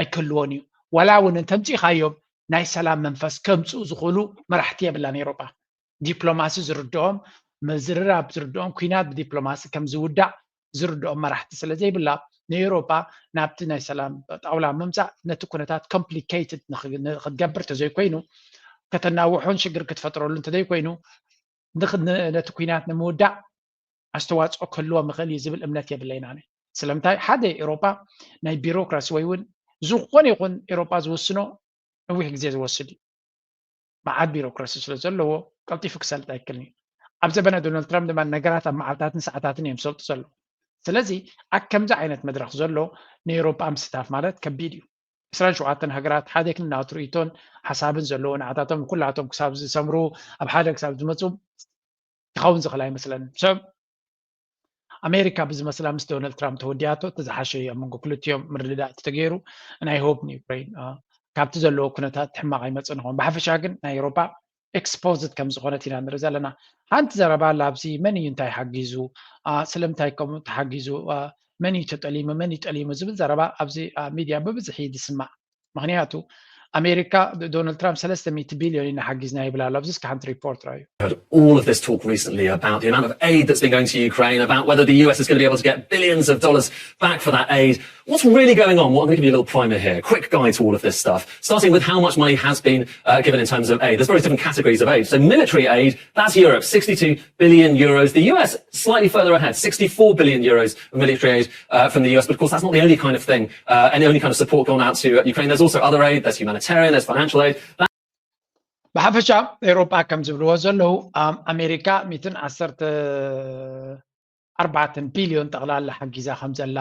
ኣይክህልዎን እዩ። ዋላ እውን እንተምፂእኻዮም ናይ ሰላም መንፈስ ከምፅኡ ዝኽእሉ መራሕቲ የብላን ኤውሮጳ። ዲፕሎማሲ ዝርድኦም፣ ምዝርራብ ዝርድኦም፣ ኩናት ብዲፕሎማሲ ከም ዝውዳእ ዝርድኦም መራሕቲ ስለ ዘይብላ ንኤውሮጳ ናብቲ ናይ ሰላም ጣውላ ምምፃእ ነቲ ኩነታት complicated ንክትገብር ተዘይኮይኑ ከተናውሖን ሽግር ክትፈጥረሉ እንተዘይኮይኑ ነቲ ኩናት ንምውዳእ ኣስተዋፅኦ ክህልዎም ይኽእል እዩ ዝብል እምነት የብለይን ኣነ። ስለምንታይ ሓደ ኤውሮጳ ናይ ቢሮክራሲ ወይ እውን ዝኾነ ይኹን ኤውሮጳ ዝውስኖ ነዊሕ ግዜ ዝወስድ እዩ። መዓት ቢሮክራሲ ስለ ዘለዎ ቀልጢፉ ክሰልጥ ኣይክእልን እዩ። ኣብ ዘበነ ዶናልድ ትራምፕ ድማ ነገራት ኣብ መዓልታትን ሰዓታትን እዮም ዝሰልጡ ዘለዉ። ስለዚ ኣብ ከምዚ ዓይነት መድረኽ ዘሎ ንኤውሮጳ ምስታፍ ማለት ከቢድ እዩ። ዕስራን ሸውዓተን ሃገራት ሓደ ክንናቱ ርእይቶን ሓሳብን ዘለዎ ንዓታቶም ኩላቶም ክሳብ ዝሰምሩ ኣብ ሓደ ክሳብ ዝመፁ ክኸውን ዝኽእል ኣይመስለንን። ሰብ ኣሜሪካ ብዝመስላ ምስ ዶናልድ ትራምፕ ተወዲኣቶ እቲ ዝሓሸ እዩ ኣብ መንጎ ክልቲኦም ምርድዳእ ተተገይሩ ናይ ሆፕ ንዩክሬን ካብቲ ዘለዎ ኩነታት ሕማቕ ኣይመፅእ ንኸውን። ብሓፈሻ ግን ናይ ኤውሮጳ ኤክስፖዝድ ከም ዝኾነት ኢና ንርኢ ዘለና። ሓንቲ ዘረባ ኣላ ኣብዚ መን እዩ እንታይ ሓጊዙ ስለምንታይ ከምኡ ተሓጊዙ መን እዩ ተጠሊሙ መን እዩ ጠሊሙ ዝብል ዘረባ ኣብዚ ሚድያ ብብዝሒ እዩ ዝስማዕ። ምክንያቱ ኣሜሪካ ዶናልድ ትራምፕ ሰለስተ ሚእቲ ቢልዮን ኢና ሓጊዝና ይብል ኣሎ። ኣብዚ እስከ ሓንቲ ሪፖርት ራዩ። All of this talk recently about the amount of aid that's been going to Ukraine, about whether the U S is going to be able to get billions of dollars back for that aid. What's really going on? Well, I'm going to give you a little primer here, a quick guide to all of this stuff, starting with how much money has been uh, given in terms of aid. There's various different categories of aid. So military aid, that's Europe, sixty-two billion euros. The U S slightly further ahead, sixty-four billion euros of military aid uh, from the U S. But of course, that's not the only kind of thing, uh, and the only kind of support gone out to uh, Ukraine. There's also other aid, there's humanitarian, there's financial aid. ብሓፈሻ ኤውሮጳ ከም ዝብልዎ ዘለዉ ኣሜሪካ ሚትን ዓሰርተ ኣርባዕተን ቢልዮን ጠቕላላ ሓጊዛ ከም ዘላ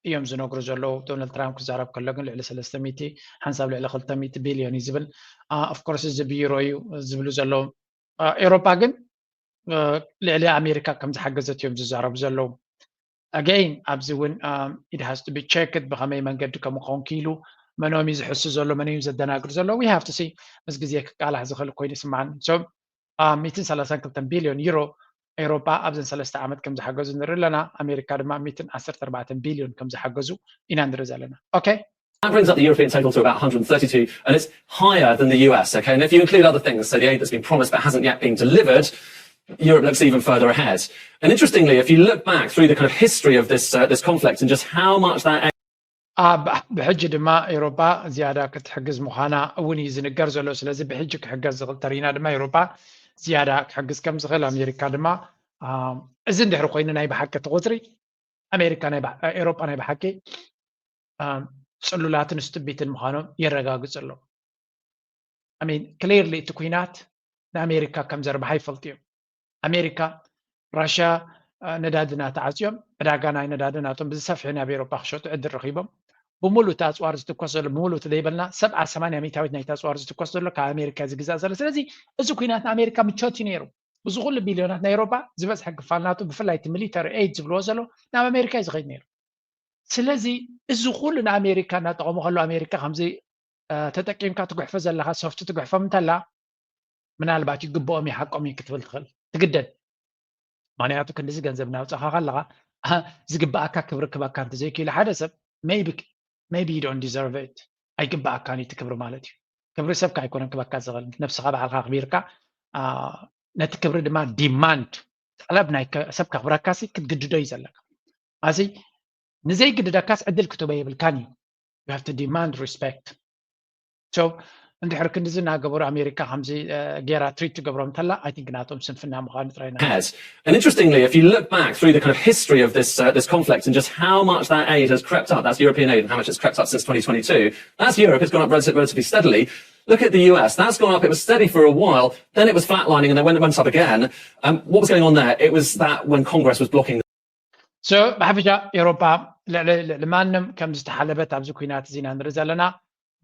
እዮም ዝነግሩ ዘለዉ። ዶናልድ ትራምፕ ክዛረብ ከሎ ግን ልዕሊ ሰለስተ ሚእቲ ሓንሳብ ልዕሊ ክልተ ሚእቲ ቢልዮን እዩ ዝብል። ኦፍኮርስ እዚ ብዩሮ እዩ ዝብሉ ዘለዉ። ኤውሮጳ ግን ልዕሊ ኣሜሪካ ከም ዝሓገዘት እዮም ዝዛረቡ ዘለዉ። ኣገይን ኣብዚ እውን it has to be checked ብኸመይ መንገዲ ከም ክኸውን ክኢሉ መኖም እዩ ዝሕሱ ዘሎ መን እዩ ዘደናግር ዘሎ we have to see ምስ ግዜ ክቃላሕ ዝኽእል ኮይኑ ይስምዓኒ። So ሚትን ሰላሳን ክልተን ቢልዮን ዩሮ ኤውሮጳ ኣብዘን ሰለስተ ዓመት ከም ዝሓገዙ ንርኢ ኣለና። ኣሜሪካ ድማ ሚትን ዓሰርተ ኣርባዕተን ቢልዮን ከም ዝሓገዙ ኢና ንርኢ ዘለና። ኦኬ That brings up the European total to about one hundred thirty-two, and it's higher than the U S. Okay, and if you include other things, so the aid that's been promised but hasn't yet been delivered, Europe looks even further ahead. And interestingly, if you look back through the kind of history of this uh, this conflict and just how much that ብሕጂ ድማ ኤሮፓ ዝያዳ ክትሕግዝ ምዃና እውን እዩ ዝንገር ዘሎ። ስለዚ ብሕጂ ክሕገዝ ዝኽእል ተሪና ድማ ኤሮፓ ዝያዳ ክሕግዝ ከም ዝኽእል ኣሜሪካ ድማ እዚ እንድሕር ኮይኑ ናይ ብሓቂ እቲ ቁፅሪ ኣሜሪካ ኤሮፓ ናይ ብሓቂ ፅሉላትን ስትቢትን ምዃኖም የረጋግፅ ኣሎ። ሚን ክሊርሊ እቲ ኩናት ንኣሜሪካ ከም ዘርብሓ ይፈልጡ እዮም። ኣሜሪካ ራሽያ ነዳድና ተዓፅዮም ዕዳጋ ናይ ነዳዲ ናቶም ብዝሰፍሒ ናብ ኤሮፓ ክሸጡ ዕድል ረኪቦም። ብሙሉ እቲ ኣፅዋር ዝትኮስ ዘሎ ብሙሉ እቲ ዘይበልና ሰብዓ ሰማንያ ሚእታዊት ናይቲ ኣፅዋር ዝትኮስ ዘሎ ካብ ኣሜሪካ ዝግዛእ ዘሎ። ስለዚ እዚ ኩናት ንኣሜሪካ ምቾት እዩ ነይሩ። እዚ ኩሉ ቢልዮናት ናይ ኤሮፓ ዝበዝሐ ክፋል ናቱ ብፍላይ እቲ ሚሊተሪ ኤድ ዝብልዎ ዘሎ ናብ ኣሜሪካ እዩ ዝኸይድ ነይሩ። ስለዚ እዚ ኩሉ ንኣሜሪካ እናጠቐሙ ከሎ ኣሜሪካ ከምዚ ተጠቂምካ ትጉሕፎ ዘለካ ሶፍቲ ትጉሕፎም እንተላ ምናልባት ይግብኦም ይሓቆም እዩ ክትብል ትኽእል ትግደድ። ምክንያቱ ክንዲዚ ገንዘብ እናውፃእካ ከለካ ዝግብኣካ ክብሪ ክበካ እንተዘይክኢሉ ሓደ ሰብ maybe you don't deserve it ኣይግብኣካን እዩ እቲ ክብሪ ማለት እዩ። ክብሪ ሰብካ ኣይኮነን ክበካ ዝኽእል ነብስኻ ባዕልካ ኣኽቢርካ ነቲ ክብሪ ድማ ዲማንድ ጠለብ ናይ ሰብ ከኽብረካሲ ክትግድዶ እዩ ዘለካ። ኣዚ ንዘይግድደካስ ዕድል ክትህቦ የብልካን እዩ። You have to demand respect. So እንድሕር ክንድዚ እናገበሩ ኣሜሪካ ከምዚ ጌራ ትሪት ትገብሮም እንተላ I think ናቶም ስንፍና ምዃኑ ጥራይ ኢና። And interestingly, if you look back through the kind of history of this uh, this conflict and just how much that aid has crept up, that's European aid and how much it's crept up since twenty twenty-two, that's Europe. It's gone up relative- relatively steadily. Look at the U S. That's gone up. It was steady for a while. Then it was flatlining, and then when it went up again, um, what was going on there? It was that when Congress was blocking So ብሓፈሻ ኤሮፓ ልዕሊ ማንም ከም ዝተሓለበት ኣብዚ ኩናት እዚ ኢና ንርኢ ዘለና።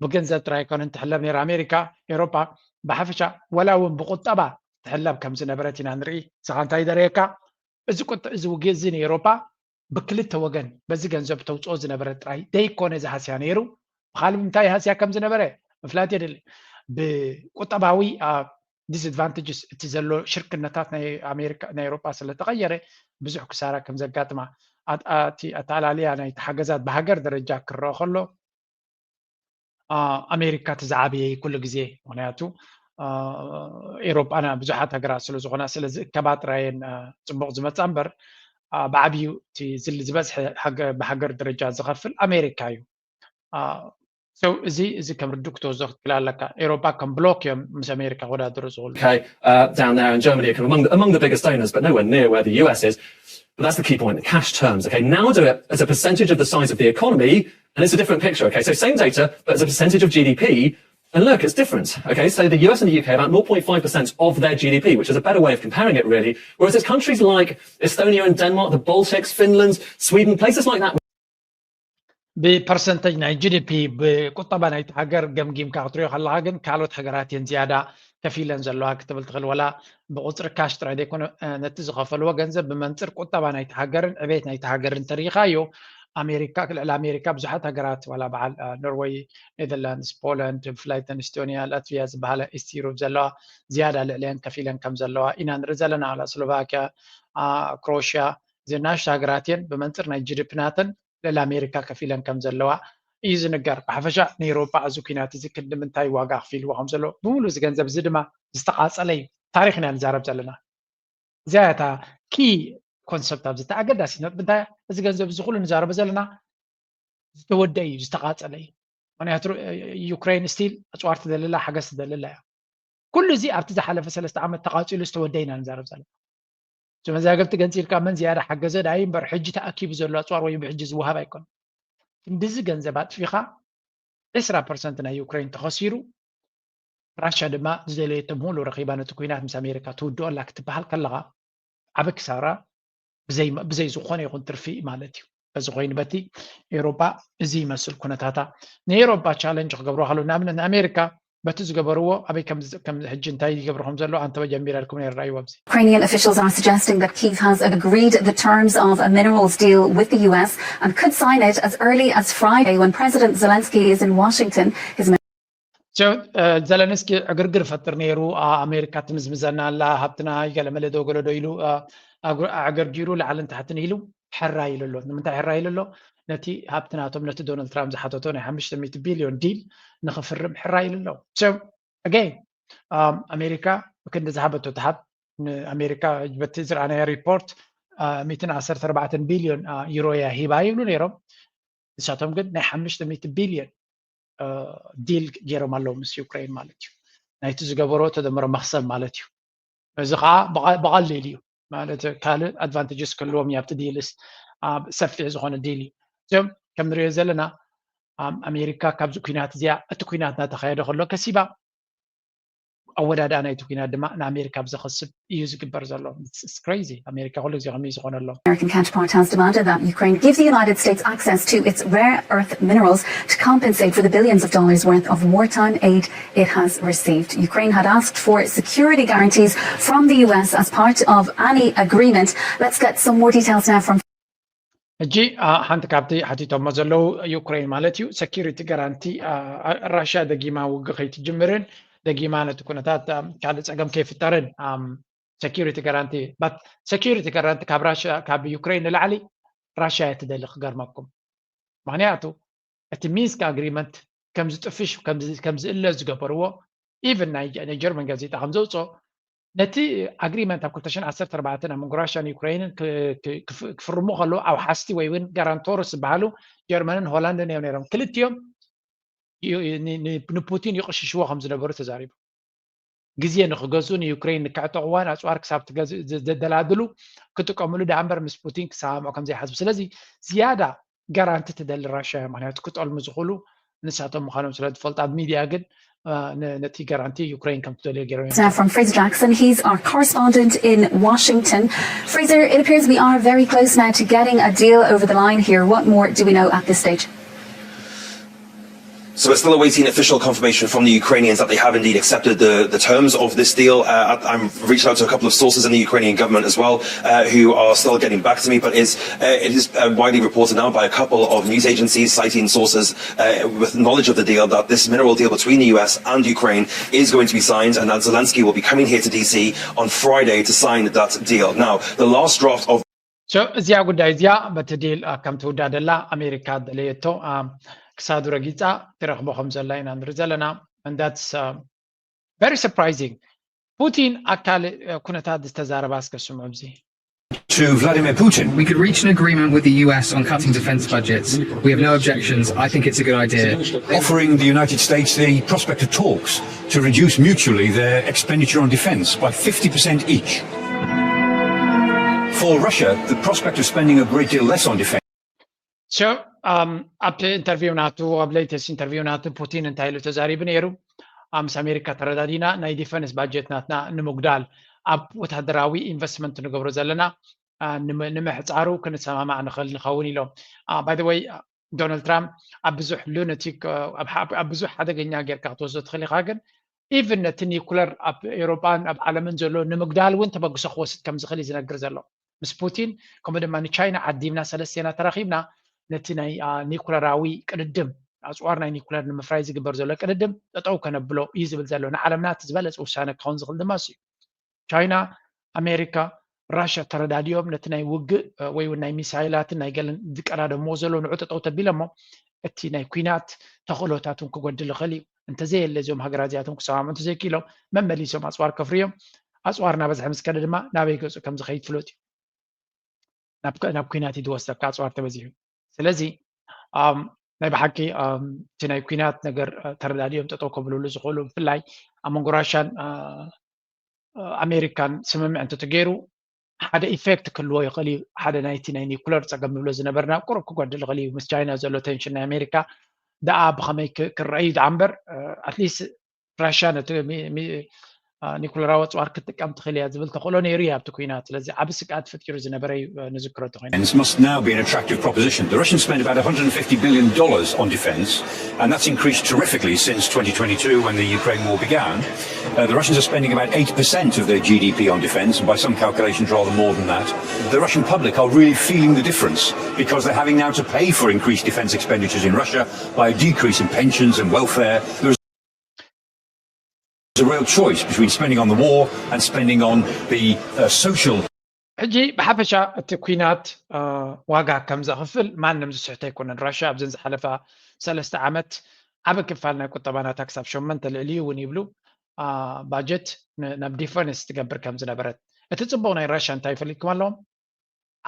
ብገንዘብ ጥራይ ኣይኮነን ትሕለብ ነይራ ኣሜሪካ። ኤሮፓ ብሓፈሻ ወላ እውን ብቁጠባ ትሕለብ ከም ዝነበረት ኢና ንርኢ። ንስኻ እንታይ ደረየካ? እዚ ቁጥ እዚ ውግእ እዚ ንኤሮፓ ብክልተ ወገን በዚ ገንዘብ ተውፅኦ ዝነበረት ጥራይ ደይኮነ ዝሃስያ ነይሩ። ብካልእ ብምንታይ ሃስያ ከም ዝነበረ ምፍላጥ የድሊ። ብቁጠባዊ disadvantages እቲ ዘሎ ሽርክነታት ናይ ኣሜሪካ ናይ ኤሮፓ ስለተቐየረ ብዙሕ ክሳራ ከም ዘጋጥማ ኣተኣላልያ ናይ ተሓገዛት ብሃገር ደረጃ ክረአ ከሎ ኣሜሪካ እቲ ዝዓበየ ኩሉ ግዜ ምክንያቱ ኤሮጳና ብዙሓት ሃገራት ስለ ዝኾና ስለዚ እከባ ጥራየን ፅቡቕ ዝመፃ እምበር ብዓብዩ እቲ ዝል ዝበዝሐ ብሃገር ደረጃ ዝኸፍል ኣሜሪካ እዩ። ሰው እዚ እዚ ከም ርዱእ ክትወስዶ ክትክእል ኣለካ። ኤሮጳ ከም ብሎክ እዮም ምስ ኣሜሪካ ክወዳደሩ ዝኽእሉ። Okay, uh, down there in Germany, kind of among, the, among the biggest donors, but nowhere near where the U S is. But that's the key point, the cash terms. Okay, now do it as a percentage of the size of the economy, and it's a different picture. Okay, so same data, but as a percentage of G D P, and look, it's different. Okay, so the U S and the U K are about zero point five percent of their G D P, which is a better way of comparing it, really. Whereas it's countries like Estonia and Denmark, the Baltics, Finland, Sweden, places like that. ብፐርሰንተጅ ናይ ጂ ዲ ፒ ብቁጠባ ናይቲ ሃገር ገምጊምካ ክትሪኦ ከለካ ግን ካልኦት ሃገራት እየን ዝያዳ ከፊለን ዘለዋ ክትብል ትኽእል። ወላ ብቁፅሪ ካሽ ጥራይ ዘይኮነ ነቲ ዝኸፈልዎ ገንዘብ ብመንፅር ቁጠባ ናይቲ ሃገርን ዕቤት ናይቲ ሃገርን ተሪኢኻዮ ኣሜሪካ ልዕሊ ኣሜሪካ ብዙሓት ሃገራት ዋላ በዓል ኖርወይ፣ ኔዘርላንድስ፣ ፖላንድ ብፍላይ ተን ኢስቶኒያ፣ ላትቪያ ዝበሃላ ኢስት ዩሮፕ ዘለዋ ዝያዳ ልዕሊአን ከፊለን ከም ዘለዋ ኢና ንርኢ ዘለና። ዋላ ስሎቫኪያ፣ ክሮሽያ እዘን ናሽቱ ሃገራት እየን ብመንፅር ናይ ጂ ዲ ፒ ናተን ልዕሊ ኣሜሪካ ከፊለን ከም ዘለዋ እዩ ዝንገር። ብሓፈሻ ንኤሮጳ እዚ ኩናት እዚ ክንዲ ምንታይ ዋጋ ኣኽፊልዎ ከም ዘሎ ብምሉእ እዚ ገንዘብ እዚ ድማ ዝተቓጸለ እዩ። ታሪኽ ኢና ንዛረብ ዘለና። እዚኣ እታ ኪ ኮንሰፕት ኣብዚ እቲ ኣገዳሲ ነጥቢ እንታይ እዚ ገንዘብ እዚ ኩሉ ንዛረበ ዘለና ዝተወደ እዩ ዝተቓጸለ እዩ። ምክንያቱ ዩክሬን ስቲል ኣፅዋር ትደልላ ሓገዝ ትደልላ እያ። ኩሉ እዚ ኣብቲ ዝሓለፈ ሰለስተ ዓመት ተቓፂሉ ዝተወደ ኢና ንዛረብ ዘለና። መዛግብቲ ገንፂልካ መን ዝያዳ ሓገዘ ዳይ እምበር ሕጂ ተኣኪቡ ዘሎ ኣፅዋር ወይ ብሕጂ ዝወሃብ ኣይኮን። ክንድዚ ገንዘብ ኣጥፊኻ ዕስራ ፐርሰንት ናይ ዩክሬን ተኸሲሩ ራሽያ ድማ ዝደለየቶ ሙሉ ረኺባ ነቲ ኩናት ምስ ኣሜሪካ ትውድኦ ኣላ ክትበሃል ከለኻ ዓበ ክሳራ ብዘይ ዝኾነ ይኹን ትርፊ ማለት እዩ። በዚ ኮይኑ በቲ ኤውሮጳ እዚ ይመስል ኩነታታ ንኤውሮጳ ቻለንጅ ክገብርዋ ከለዉ ንኣብነት ንኣሜሪካ በቲ ዝገበርዎ ኣበይ ከም ሕጂ እንታይ ይገብሩ ከም ዘሎ ኣንተበ ጀሚረልኩም ነይረ ራእይዎ ኣብዚ Ukrainian officials are suggesting that Kyiv has agreed the terms of a minerals deal with the U S and could sign it as early as Friday when President Zelensky is in Washington. His ዘለንስኪ ዕግርግር ፈጥር ነይሩ። ኣሜሪካ ትምዝምዘና ኣላ ሃብትና ይገለመለ ዶ ገለዶ ኢሉ ኣዕገርጊሩ ላዕልን ታሕትን ኢሉ ሕራ ኢሉ ኣሎ። ንምንታይ ሕራ ኢሉ ኣሎ? ነቲ ሃብቲ ናቶም ነቲ ዶናልድ ትራምፕ ዝሓተቶ ናይ ሓሙሽተ ሚእቲ ቢልዮን ዲል ንኽፍርም ሕራይ ኢሉ ኣሎ። So again ኣሜሪካ ብክንዲ ዝሃበቶ ትሃብ ንኣሜሪካ በቲ ዝረኣናዮ ሪፖርት ሚእትን ዓሰርተ ኣርባዕተን ቢልዮን ዩሮ እያ ሂባ ይብሉ ነይሮም። ንሳቶም ግን ናይ ሓሙሽተ ሚእቲ ቢልዮን ዲል ገይሮም ኣለዉ ምስ ዩክሬን ማለት እዩ። ናይቲ ዝገበሮ ተደምሮ መኽሰብ ማለት እዩ። እዚ ከዓ ብቐሊል እዩ ማለት ካልእ ኣድቫንቴጅስ ክህልዎም እዩ ኣብቲ ዲልስ ሰፊሕ ዝኾነ ዲል እዩ። እዚኦም ከም ንሪኦ ዘለና ኣሜሪካ ካብዚ ኩናት እዚኣ እቲ ኩናት እናተኻየደ ከሎ ከሲባ ኣወዳድኣ ናይቲ ኩናት ድማ ንኣሜሪካ ብዘኸስብ እዩ ዝግበር ዘሎ። Crazy ኣሜሪካ ኩሉ ግዜ ከምኡ እዩ ዝኾነሎም። American counterpart has demanded that Ukraine give the United States access to its rare earth minerals to compensate for the billions of dollars worth of wartime aid it has received. Ukraine had asked for security guarantees from the U S as part of any agreement. Let's get some more details now from ሕጂ ሓንቲ ካብቲ ሓቲቶሞ ዘለዉ ዩክሬን ማለት እዩ ሰኪሪቲ ጋራንቲ ራሽያ ደጊማ ውግ ከይትጅምርን ደጊማ ነቲ ኩነታት ካልእ ፀገም ከይፍጠርን ሰኪሪቲ ጋራንቲ በት ሰኪሪቲ ጋራንቲ ካብ ራሽያ ካብ ዩክሬን ንላዕሊ ራሽያ እያ ትደሊ ክገርመኩም። ምክንያቱ እቲ ሚንስክ ኣግሪመንት ከምዝጥፍሽ ከምዝእለ ዝገበርዎ ኢቨን ናይ ጀርመን ጋዜጣ ከምዘውፅኦ ነቲ ኣግሪመንት ኣብ ክልተ ሽሕን ዓሰርተ ኣርባዕተን ኣብ መንጎ ራሽያን ዩክሬንን ክፍርሙ ከለዉ ኣውሓስቲ ወይ እውን ጋራንቶርስ ዝበሃሉ ጀርመንን ሆላንድን እዮም ነይሮም። ክልቲኦም ንፑቲን ይቕሽሽዎ ከም ዝነበሩ ተዛሪቡ። ግዜ ንክገዝኡ ንዩክሬን ንክዕጠቕዋን ኣፅዋር ክሳብ ዘደላድሉ ክጥቀምሉ ደኣ እምበር ምስ ፑቲን ክሰማምዑ ከም ዘይሓስቡ። ስለዚ ዝያዳ ጋራንቲ ትደሊ ራሽያ እያ። ምክንያቱ ክጠልሙ ዝኽእሉ ንሳቶም ምዃኖም ስለ ዝፈልጡ ኣብ ሚድያ ግን ነቲ ጋራንቲ ዩክሬን ከም ትደልዮ ገይሮም እዮም። Now from Fraser Jackson, he's our correspondent in Washington. Fraser, it appears we are very close now to getting a deal over the line here. What more do we know at this stage? So we're still awaiting official confirmation from the Ukrainians that they have indeed accepted the, the terms of this deal. Uh, I've reached out to a couple of sources in the Ukrainian government as well, uh, who are still getting back to me. But is uh, it is uh, widely reported now by a couple of news agencies citing sources uh, with knowledge of the deal that this mineral deal between the U S and Ukraine is going to be signed, and that Zelensky will be coming here to D C on Friday to sign that deal. Now, the last draft of እዚኣ ጉዳይ እዚኣ በቲ ዲል ከም ትውዳእ ደላ ኣሜሪካ ደለየቶ ክሳዱ ረጊፃ ትረኽቦ ከም ዘላ ኢና ንርኢ ዘለና። And that's very surprising። ፑቲን ኣብ ካልእ ኩነታት ዝተዛረባ እስከ ስምዑ ኣብዚ። To Vladimir Putin. We could reach an agreement with the U S on cutting defense budgets. We have no objections. I think it's a good idea. Offering the United States the prospect of talks to reduce mutually their expenditure on defense by fifty percent each. For Russia, the prospect of spending a great deal less on defense. So, um, ኣብቲ ኢንተርቪው ናቱ ኣብ ሌተስት ኢንተርቪው ናቱ ፑቲን እንታይ ኢሉ ተዛሪቡ ነይሩ? ምስ ኣሜሪካ ተረዳዲና ናይ ዲፈንስ ባጀት ናትና ንምጉዳል ኣብ ወታደራዊ ኢንቨስትመንት ንገብሮ ዘለና ንምሕፃሩ ክንሰማማዕ ንኽእል ንኸውን ኢሎም። By the way ዶናልድ ትራምፕ ኣብ ብዙሕ ሉነቲክ ኣብ ብዙሕ ሓደገኛ ጌርካ ክትወስዶ ትኽእል ኢኻ፣ ግን ኢቭን ነቲ ኒኩለር ኣብ ኤውሮጳን ኣብ ዓለምን ዘሎ ንምግዳል እውን ተበግሶ ክወስድ ከም ዝኽእል እዩ ዝነግር ዘሎ። ምስ ፑቲን ከምኡ ድማ ንቻይና ዓዲምና ሰለስቴና ተራኺብና ነቲ ናይ ኒኩለራዊ ቅድድም ኣፅዋር ናይ ኒኩለር ንምፍራይ ዝግበር ዘሎ ቅድድም ጠጠው ከነብሎ እዩ ዝብል ዘሎ። ንዓለምና እቲ ዝበለፀ ውሳነ ክኸውን ዝኽእል ድማ እሱ እዩ። ቻይና፣ ኣሜሪካ፣ ራሽያ ተረዳዲኦም ነቲ ናይ ውግእ ወይ እውን ናይ ሚሳይላትን ናይ ገለን ዝቀዳደምዎ ዘለዉ ንዑ ጠጠው ተቢለ እሞ እቲ ናይ ኲናት ተኽእሎታት እውን ክጎድል ይኽእል እዩ። እንተዘየለ እዚኦም ሃገራት እዚኣቶም ክሰማምዑ እንተዘይክኢሎም መመሊሶም ኣፅዋር ከፍርዮም፣ ኣፅዋር እናበዝሐ ምስ ከደ ድማ ናበይ ገፁ ከም ዝኸይድ ፍሉጥ እዩ። ናብ ናብ ኲናት እዩ ዝወስደካ ኣፅዋር ተበዚሑ። ስለዚ ናይ ብሓቂ እቲ ናይ ኲናት ነገር ተረዳዲኦም ጠጠው ከብልሉ ዝኽእሉ ብፍላይ ኣብ መንጎ ራሻን ኣሜሪካን ስምምዕ እንተተገይሩ ሓደ ኢፌክት ክህልዎ ይኽእል እዩ። ሓደ ናይቲ ናይ ኒኩለር ፀገም ንብሎ ዝነበርና ቁሩብ ክጎድል ይኽእል እዩ። ምስ ቻይና ዘሎ ቴንሽን ናይ ኣሜሪካ ደኣ ብኸመይ ክረአ እዩ ደኣ እምበር ኣትሊስት ራሽያ ነቲ ኒኩለራዊ ኣፅዋር ክትጥቀም ትኽእል እያ ዝብል ተኽእሎ ነይሩ እዩ ኣብቲ ኲናት። ስለዚ ዓቢ ስግኣት ፈጢሩ ዝነበረ እዩ ንዝክሮ እንተኾይና። This must now be an attractive proposition. The Russians spend about one hundred fifty billion dollars on defense, and that's increased terrifically since twenty twenty-two when the Ukraine war began. Uh, the Russians are spending about eight percent of their G D P on defense, and by some calculations, rather more than that. The Russian public are really feeling the difference because they're having now to pay for increased defense expenditures in Russia by a decrease in pensions and welfare. There's a real choice between spending on the war and spending on the uh, social ሕጂ ብሓፈሻ እቲ ኩናት ዋጋ ከም ዘኽፍል ማንም ዝስሕቶ ኣይኮነን። ራሽያ ኣብዘን ዝሓለፋ ሰለስተ ዓመት ዓቢ ክፋል ናይ ቁጠባና ታክስ ኣብ ሸመንተ ልዕሊ እውን ይብሉ። ባጀት ናብ ዲፈንስ ትገብር ከም ዝነበረት፣ እቲ ጽቡቕ ናይ ራሽያ እንታይ ይፈልጥኩም ኣለዎም?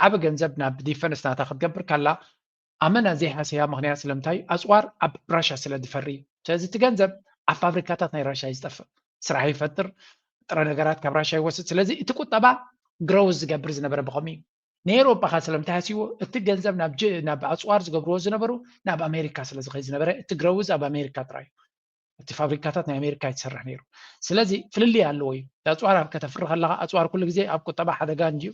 ዓቢ ገንዘብ ናብ ዲፈንስ ናታ ክትገብር ካላ ኣመና ዘይሃሰያ ምኽንያት ስለምንታይ? ኣፅዋር ኣብ ራሽያ ስለ ዝፈሪ እዩ። ስለዚ እቲ ገንዘብ ኣብ ፋብሪካታት ናይ ራሽያ እዩ ዝጠፍእ፣ ስራሕ ይፈጥር፣ ጥረ ነገራት ካብ ራሽያ ይወስድ። ስለዚ እቲ ቁጠባ ግረውዝ ዝገብር ዝነበረ ብኸምኡ እዩ። ንኤሮጳ ከ ስለምንታይ ሃስይዎ? እቲ ገንዘብ ናብ ኣፅዋር ዝገብርዎ ዝነበሩ ናብ ኣሜሪካ ስለ ዝኸይድ ዝነበረ እቲ ግረውዝ ኣብ ኣሜሪካ ጥራይ እዩ። እቲ ፋብሪካታት ናይ ኣሜሪካ ይሰርሕ ነይሩ። ስለዚ ፍልልይ ኣለዎ እዩ። ኣፅዋር ኣብ ከተፍሪ ከለካ ኣፅዋር ኩሉ ግዜ ኣብ ቁጠባ ሓደጋ እንድዩ።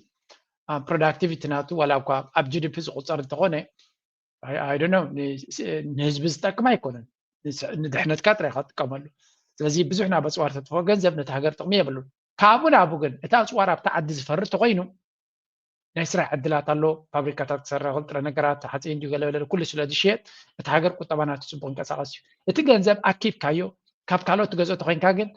ፕሮዳክቲቪቲ ናቱ ዋላ እኳ ኣብ ጂዲፒ ዝቁፀር እንተኾነ ንህዝቢ ዝጠቅም ኣይኮነን። ንድሕነትካ ጥራይ ክትጥቀመሉ። ስለዚ ብዙሕ ናብ ኣፅዋር ተጥፍኦ ገንዘብ ነቲ ሃገር ጥቕሚ የብሉን። ካብኡ ናብኡ ግን እቲ ኣፅዋር ኣብቲ ዓዲ ዝፈሪ ተኮይኑ ናይ ስራሕ ዕድላት ኣሎ። ፋብሪካታት ክሰርሕ፣ ጥረ ነገራት፣ ሓፂን ድዩ ገለበለ ኩሉ ስለ ዝሽየጥ እቲ ሃገር ቁጠባ ናቱ ፅቡቅ ይንቀሳቀስ እዩ። እቲ ገንዘብ ኣኪብካዮ ካብ ካልኦት ትገዝኦ ተኮይንካ ግን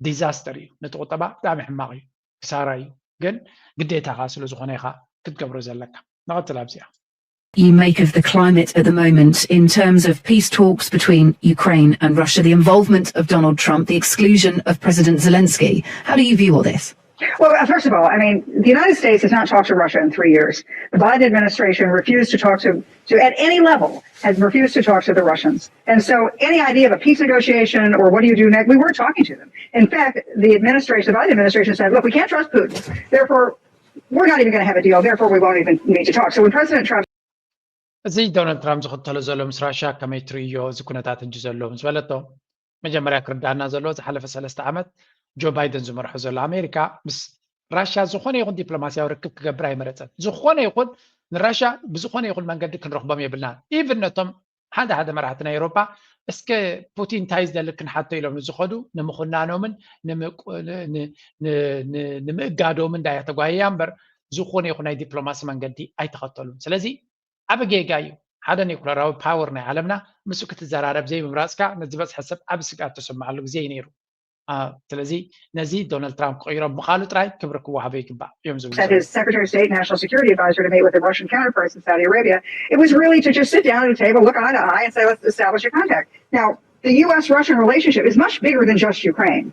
ዲዛስተር እዩ። ነቲ ቁጠባ ብጣዕሚ ሕማቅ እዩ፣ ክሳራ እዩ። ግን ግዴታኻ ስለ ዝኾነ ኢኻ ክትገብሮ ዘለካ። ንቐፅል ኣብዚኣ። You make of the climate at the moment in terms of peace talks between Ukraine and Russia, the involvement of Donald Trump, the exclusion of President Zelensky. How do you view all this? Well, first of all, I mean, the United States has not talked to Russia in three years. The Biden administration refused to talk to, to at any level, has refused to talk to the Russians. And so any idea of a peace negotiation or what do you do next, we weren't talking to them. In fact, the administration, the Biden administration said, look, we can't trust Putin. Therefore, we're not even going to have a deal. Therefore, we won't even need to talk. So when President Trump እዚ ዶናልድ ትራምፕ ዝኽተሎ ዘሎ ምስ ራሽያ ከመይ ትርእዮ እዚ ኩነታት ሕጂ ዘሎ ምስ በለቶ፣ መጀመርያ ክርዳና ዘለዎ ዝሓለፈ ሰለስተ ዓመት ጆ ባይደን ዝመርሖ ዘሎ ኣሜሪካ ምስ ራሽያ ዝኾነ ይኹን ዲፕሎማስያዊ ርክብ ክገብር ኣይመረፀን። ዝኾነ ይኹን ንራሽያ ብዝኾነ ይኹን መንገዲ ክንረኽቦም የብልናን። ኢቭን ነቶም ሓደ ሓደ መራሕቲ ናይ ኤሮፓ እስከ ፑቲን እንታይ ዝደሊ ክንሓቶ ኢሎም ንዝኸዱ ንምኹናኖምን ንምእጋዶምን እንዳያ ተጓየያ እምበር ዝኾነ ይኹን ናይ ዲፕሎማሲ መንገዲ ኣይተኸተሉን። ስለዚ ዓቢ ጌጋ እዩ። ሓደ ኒኩለራዊ ፓወር ናይ ዓለምና ምስኡ ክትዘራረብ ዘይምምራፅካ ንዝበፅሐ ሰብ ዓቢ ስግኣት ተሰምዓሉ ግዜ እዩ ነይሩ። ስለዚ ነዚ ዶናልድ ትራምፕ ክቕይሮ ብምኻሉ ጥራይ ክብሪ ክወሃቦ ይግባእ እዮም ዝብሉ። Secretary of State, National Security Advisor to meet with the Russian counterparts in Saudi Arabia. It was really to just sit down at a table, look eye to eye, and say, let's establish a contact. Now, the U S Russian relationship is much bigger than just Ukraine.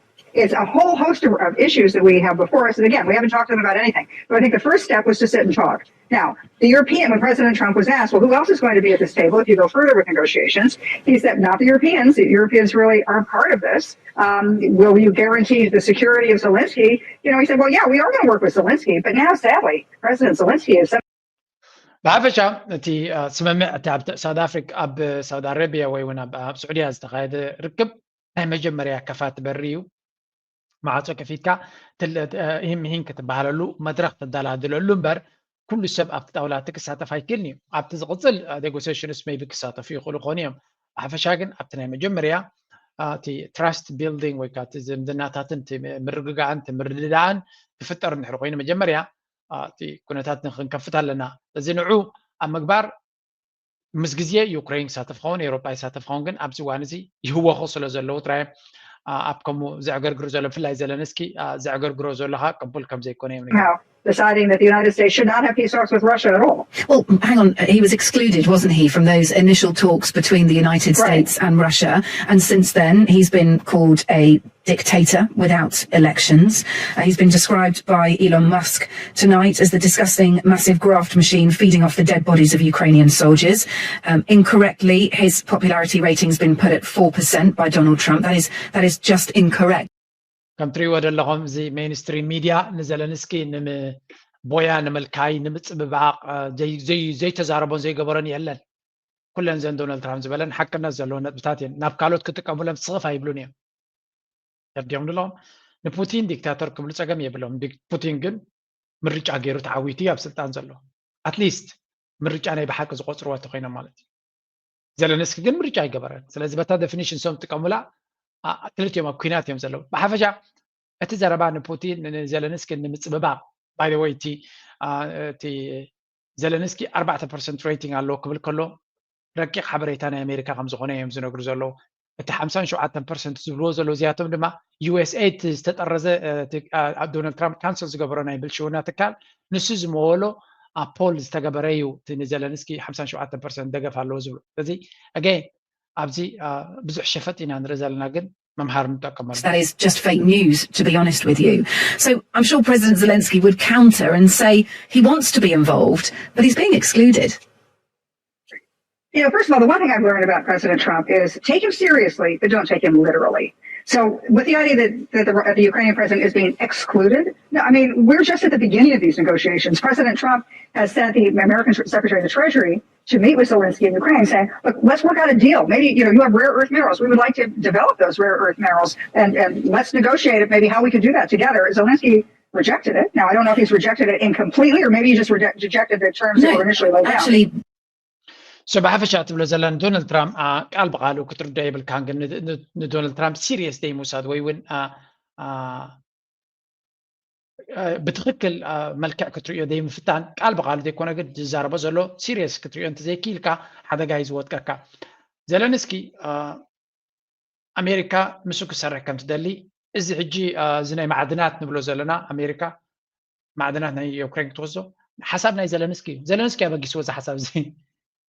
It's a whole host of, of issues that we have before us. And again, we haven't talked to them about anything. But I think the first step was to sit and talk. Now, the European, when President Trump was asked, well, who else is going to be at this table if you go further with negotiations? He said, not the Europeans. The Europeans really aren't part of this. Um, will you guarantee the security of Zelensky? You know, he said, well, yeah, we are going to work with Zelensky. But now, sadly, President Zelensky is ብሓፈሻ እቲ ስምምዕ እቲ ኣብ ሳውት ኣፍሪካ ኣብ ሳውዲ ኣረቢያ ወይ እውን ኣብ ስዑድያ ዝተኻየደ ርክብ ናይ መጀመርያ ከፋት በሪ እዩ። ማዕፆ ከፊትካ ምሂን ክትበሃለሉ መድረክ ተደላድለሉ እምበር ኩሉ ሰብ ኣብቲ ጣውላ እቲ ክሳተፍ ኣይክእልን እዩ። ኣብቲ ዝቕፅል ኔጎሲሽንስ ሜቢ ክሳተፉ ይኽእሉ ክኾኑ እዮም። ብሓፈሻ ግን ኣብቲ ናይ መጀመርያ እቲ ትራስት ቢልዲንግ ወይ ከዓ ዝምድናታትን ምርግጋእን ምርድዳእን ክፍጠር እንድሕር ኮይኑ መጀመርያ እቲ ኩነታት ክንከፍት ኣለና። እዚ ንዑ ኣብ ምግባር ምስ ግዜ ዩክሬን ይሳተፍ ኸውን ኤሮጳ ይሳተፍ ኸውን ግን ኣብዚ እዋን እዚ ይህወኹ ስለ ዘለዉ ጥራይ ኣብ ከምኡ ዘዕገርግሩ ዘሎ ብፍላይ ዘለንስኪ ዘዕገርግሮ ዘሎ ከዓ ቅቡል ከም ዘይኮነ እዮም deciding that the United States should not have peace talks with Russia at all. Well, hang on, he was excluded, wasn't he, from those initial talks between the United States and Russia, and since then he's been called a dictator without elections. Uh, he's been described by Elon Musk tonight as the disgusting, massive graft machine feeding off the dead bodies of Ukrainian soldiers. Um, incorrectly, his popularity rating's been put at four percent by Donald Trump. That is, that is just incorrect. ከም ትሪእዎ ዘለኹም እዚ ሜንስትሪም ሚድያ ንዘለንስኪ ንምቦያ ንምልካይ ንምፅብባቕ ዘይተዛረቦን ዘይገበሮን የለን። ኩለን ዘን ዶናልድ ትራምፕ ዝበለን ሓቅነት ዘለዎ ነጥብታት እየን። ናብ ካልኦት ክጥቀሙለን ስኽፍ ኣይብሉን እዮም። ተርዲኦም ድለኹም ንፑቲን ዲክታተር ክብሉ ፀገም የብሎም። ፑቲን ግን ምርጫ ገይሩ ተዓዊቱ ኣብ ስልጣን ዘሎ ኣትሊስት ምርጫ ናይ ብሓቂ ዝቆፅርዎ እንተኮይኖም ማለት እዩ። ዘለንስኪ ግን ምርጫ ኣይገበረን። ስለዚ በታ ዴፊኒሽን ሶም ጥቀሙላ ክልቲኦም ኣብ ኩናት እዮም ዘለዉ። ብሓፈሻ እቲ ዘረባ ንፑቲን ንዘለንስኪ ንምፅብባቕ ባይ ወይ እቲ ዘለንስኪ ኣርባዕተ ፐርሰንት ሬቲንግ ኣለዎ ክብል ከሎ ረቂቕ ሓበሬታ ናይ ኣሜሪካ ከም ዝኾነ እዮም ዝነግሩ ዘለዉ። እቲ ሓምሳን ሸውዓተን ፐርሰንት ዝብልዎ ዘለዉ እዚኣቶም ድማ ዩ ኤስ ኤ ድ ዝተጠረዘ ዶናልድ ትራምፕ ካንሰል ዝገበሮ ናይ ብልሽውና ትካል ንሱ ዝመወሎ ኣብ ፖል ዝተገበረ እዩ። እቲ ንዘለንስኪ ሓምሳን ሸውዓተን ፐርሰንት ደገፍ ኣለዎ ዝብሉ እዚ ኣገይን ኣብዚ ብዙሕ ሸፈጥ ኢና ንርኢ ዘለና ግን መምሃር ንጠቀመሉ። That is just fake news, to be honest with you. So I'm sure President Zelensky would counter and say he wants to be involved, but he's being excluded. You know, first of all, the one thing I've learned about President Trump is take him seriously, but don't take him literally. So, with the idea that, that the, the Ukrainian president is being excluded, no, I mean, we're just at the beginning of these negotiations. President Trump has sent the American Secretary of the Treasury to meet with Zelensky in Ukraine, saying, "Look, let's work out a deal. Maybe you know you have rare earth minerals. We would like to develop those rare earth minerals, and, and let's negotiate it. Maybe how we could do that together." Zelensky rejected it. Now I don't know if he's rejected it incompletely, or maybe he just rejected the terms that were initially laid out. Actually, so ብሓፈሻ ትብሎ ዘላ ንዶናልድ ትራምፕ ቃል ብቃሉ ክትርዶ የብልካን ግን ንዶናልድ ትራምፕ ሲሪየስ ደይ ምውሳድ ወይ እውን ብትክክል መልክዕ ክትርእዮ ደይ ምፍታን ቃል ብቃሉ ዘይኮነ ግን ዝዛረቦ ዘሎ ሲሪየስ ክትርእዮ እንተዘይክኢልካ ሓደጋ እዩ ዝወጥቀካ። ዘለንስኪ ኣሜሪካ ምስኡ ክሰርሕ ከም ትደሊ እዚ ሕጂ እዚ ናይ ማዕድናት ንብሎ ዘለና ኣሜሪካ ማዕድናት ናይ ዩክሬን ክትወስዶ ሓሳብ ናይ ዘለንስኪ እዩ። ዘለንስኪ ኣበጊስዎ እዚ ሓሳብ እዚ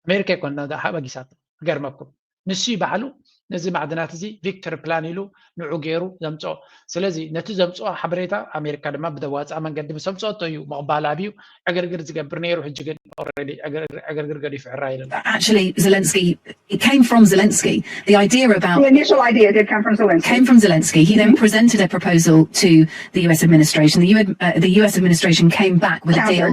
ኣሜሪካ ይኮን ኣበጊሳቶ። ክገርመኩም ንሱ ባዕሉ ነዚ ማዕድናት እዚ ቪክተር ፕላን ኢሉ ንዑ ገይሩ ዘምፅኦ። ስለዚ ነቲ ዘምፅኦ ሓበሬታ ኣሜሪካ ድማ ብደዋፃ መንገዲ ምስ ኣምፅኦቶ እዩ ምቕባል ኣብዩ ዕግርግር ዝገብር ነይሩ። ሕጂ ግን ዕግርግር ገዲፉ ሕራ ኢሉ። Actually, Zelensky, it came from Zelensky. The idea about The initial idea did come from Zelensky. came from Zelensky. He then presented a proposal to the U S administration. The, U- uh, the U S administration came back with a deal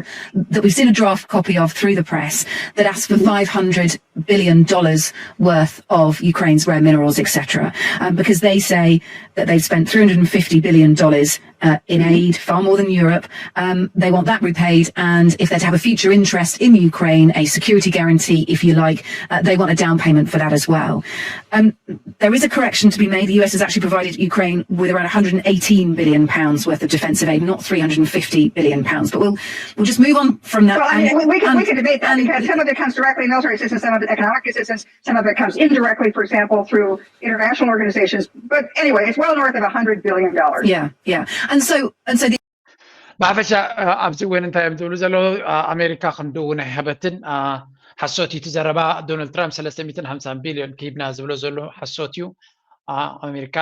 that we've seen a draft copy of through the press that asks for five hundred billion dollars worth of Ukraine's rare minerals, et cetera. Um, because they say that they've spent three hundred fifty billion dollars uh, in aid, far more than Europe. Um, they want that repaid, and if they're to have a future interest in Ukraine, a security guarantee, if you like, uh, they want a down payment for that as well. Um, there is a correction to be made. The U S has actually provided Ukraine with around one hundred eighteen billion pounds worth of defensive aid, not three hundred fifty billion pounds. But we'll we'll just move on from that. Well, I mean, we, we, can, we can debate that because some of it comes directly military assistance, some of it economic assistance, some of it comes indirectly, for example, through international organizations. But anyway, it's well north of a hundred billion dollars. Yeah, yeah. And so and so the ብሓፈሻ ኣብዚ እውን እንታይ እዮም ዝብሉ ዘለዉ ኣሜሪካ ክንዱ እውን ኣይሃበትን። ሓሶት እዩ እቲ ዘረባ። ዶናልድ ትራምፕ ሰለስተ ሚእትን ሓምሳን ቢልዮን ክሂብና ዝብሎ ዘሎ ሓሶት እዩ። ኣሜሪካ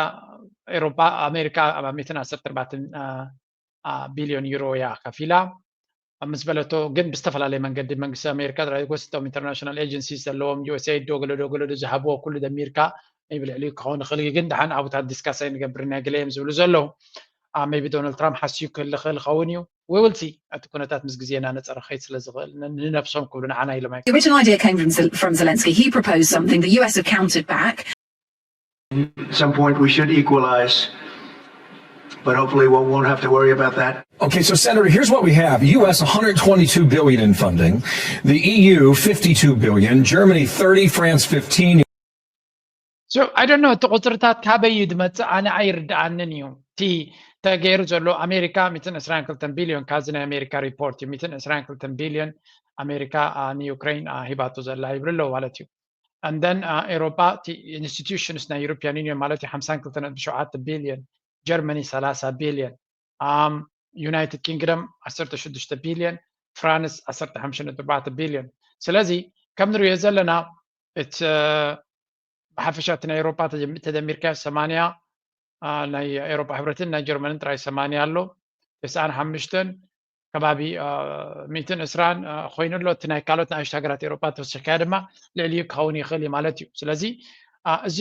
ኤሮፓ ኣሜሪካ ኣብ ሚእትን ዓሰርተ ኣርባዕተን ቢልዮን ዩሮ እያ ከፊላ ምስ በለቶ ግን ብዝተፈላለየ መንገዲ መንግስቲ ኣሜሪካ ጥራይ ዘይኮነስ እቶም ኢንተርናሽናል ኤጀንሲስ ዘለዎም ዩ ኤስ ኤድ ዶ ገለ ዶ ገለ ዶ ዝሃብዎ ኩሉ ደሚርካ maybe ልዕሊኡ ክኸውን ይኽእል እዩ ግን ደሓን ኣብታት ዲስካስ ኣይንገብርን ኢና ገለ እዮም ዝብሉ ዘለዉ maybe ዶናልድ ትራምፕ ሓስዩ ክህሊ ክእል ይኸውን እዩ we will see እቲ ኩነታት ምስ ግዜ እናነፀረ ክኸይድ ስለ ዝኽእል ንነብሶም ክብሉ ንዓና ኢሎም The original idea came from, Zel- from Zelensky. He proposed something. The U S have countered back. At some point, we should equalize, but hopefully, we won't have to worry about that. Okay, so Senator, here's what we have: U S one hundred twenty-two billion in funding, the E U fifty-two billion, Germany thirty, France fifteen. So I don't know እቲ ቁፅርታት ካበይ እዩ ዝመፅእ ኣነ ኣይርድኣንን እዩ። እቲ ተገይሩ ዘሎ ኣሜሪካ ሚትን ዕስራን ክልተን ቢልዮን ካብዚ ናይ ኣሜሪካ ሪፖርት እዩ። ሚትን ዕስራን ክልተን ቢልዮን ኣሜሪካ ንዩክሬን ሂባቶ ዘላ ይብሉ ኣለዉ ማለት እዩ። And then ኤሮፓ እቲ ኢንስቲትዩሽንስ ናይ ዩሮፒያን ዩኒየን ማለት እዩ ሓምሳን ክልተ ነጥቢ ሸውዓተ ቢልዮን፣ ጀርመኒ ሰላሳ ቢልዮን፣ ዩናይትድ ኪንግደም ዓሰርተ ሽዱሽተ ቢልዮን፣ ፍራንስ ዓሰርተ ሓሙሽተ ነጥቢ ኣርባዕተ ቢልዮን። ስለዚ ከም ንሪኦ ዘለና እቲ ብሓፈሻ እቲ ናይ ኤሮፓ ተደሚርካ ሰማንያ ናይ ኤሮፓ ሕብረትን ናይ ጀርመንን ጥራይ ሰማንያ ኣሎ። ተስዓን ሓሙሽተን ከባቢ ሚእትን ዕስራን ኮይኑ ኣሎ። እቲ ናይ ካልኦት ንኣሽቱ ሃገራት ኤሮፓ ተወሲኽካዮ ድማ ልዕሊኡ ክኸውን ይኽእል እዩ ማለት እዩ። ስለዚ እዚ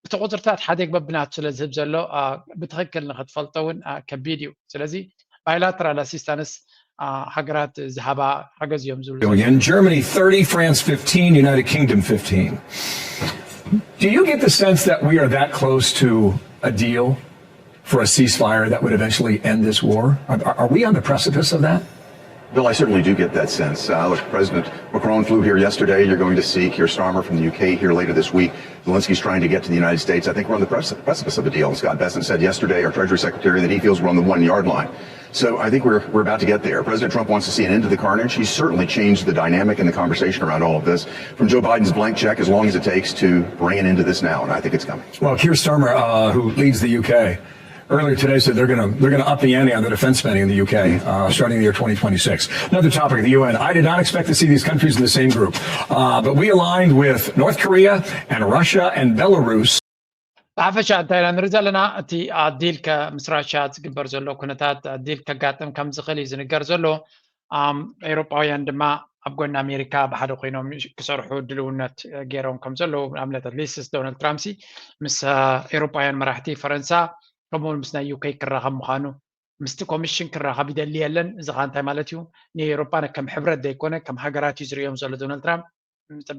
እቲ ቁፅርታት ሓደ በብናቱ ስለ ዝህብ ዘሎ ብትኽክል ንክትፈልጦ እውን ከቢድ እዩ። ስለዚ bilateral assistance ሃገራት ዝሃባ ሓገዝ እዮም ዝብሉ Billion, Germany thirty, France fifteen, United Kingdom fifteen. Do you get the sense that we are that close to a deal for a ceasefire that would eventually end this war? Are, are we on the precipice of that? Bill, I certainly do get that sense. Uh, look, President Macron flew here yesterday. You're going to see Keir Starmer from the U K here later this week. Zelensky's trying to get to the United States. I think we're on the precipice of a deal. Scott Bessent said yesterday, our Treasury Secretary, that he feels we're on the one yard line. So I think we're, we're about to get there. President Trump wants to see an end to the carnage. He's certainly changed the dynamic and the conversation around all of this, from Joe Biden's blank check, as long as it takes, to bring an end to this now, and I think it's coming. Well, Keir Starmer, uh, who leads the U K, earlier today said they're going to they're going to up the ante on the defense spending in the U K uh, starting the year twenty twenty-six. Another topic of the U N. I did not expect to see these countries in the same group, uh, but we aligned with North Korea and Russia and Belarus. ብሓፈሻ እንታይ ኢና ንርኢ ዘለና? እቲ ኣዲል ከምስ ራሽያ ዝግበር ዘሎ ኩነታት ኣዲል ከጋጥም ከም ዝኽእል እዩ ዝንገር ዘሎ። ኣም፣ ኤውሮጳውያን ድማ ኣብ ጎኒ ኣሜሪካ ብሓደ ኮይኖም ክሰርሑ ድልውነት ገይሮም ከም ዘለዉ ንኣብነት ኣትሊስት ዶናልድ ትራምፕ ሲ ምስ አ፣ ኤውሮጳውያን መራሕቲ ፈረንሳ ከምኡውን ምስ ናይ ዩኬ ክራኸብ ምዃኑ ምስቲ ኮሚሽን ክራኸብ ይደሊ የለን። እዚ ኸዓ እንታይ ማለት እዩ? ንኤውሮጳ ከም ሕብረት ዘይኮነ ከም ሃገራት እዩ ዝርእዮም ዘሎ ዶናልድ ትራምፕ።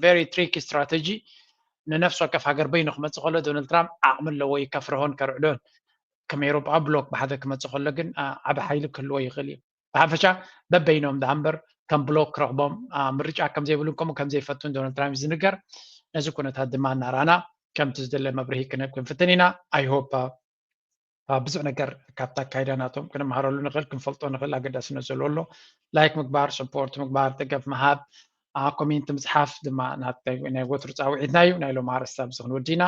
ቨሪ ትሪኪ ስትራተጂ። ንነፍሲ ወከፍ ሃገር በይኑ ክመፅእ ከሎ ዶናልድ ትራምፕ ዓቕሚ ኣለዎ እዩ ከፍርሆን ከርዕዶን። ከም ኤውሮጳ ብሎክ ብሓደ ክመፅእ ከሎ ግን አ፣ ዓቢ ሓይሊ ክህልዎ ይኽእል እዩ። ብሓፈሻ በበይኖም ደኣ እምበር ከም ብሎክ ክረኽቦም አ፣ ምርጫ ከም ዘይብሉን ከምኡ ከም ዘይፈቱን ዶናልድ ትራምፕ እዩ ዝንገር። ነዚ ኩነታት ድማ እናረኣና ከምቲ ዝደለ መብርሂ ክንህብ ክንፍትን ኢና። ኣይ ሆፕ ብዙሕ ነገር ካብቲ ኣካይዳ ናቶም ክንመሃረሉ ንኽእል ክንፈልጦ ንኽእል ኣገዳስነት ዘለዎ ኣሎ። ላይክ ምግባር፣ ሰፖርት ምግባር፣ ደገፍ ምሃብ፣ አ፣ ኮሜንት ምፅሓፍ ድማ ናተይ ናይ ወትሩ ፃውዒትና እዩ። ናይ ሎም ኣርእስቲ ኣብዚ ክንወዲ ኢና።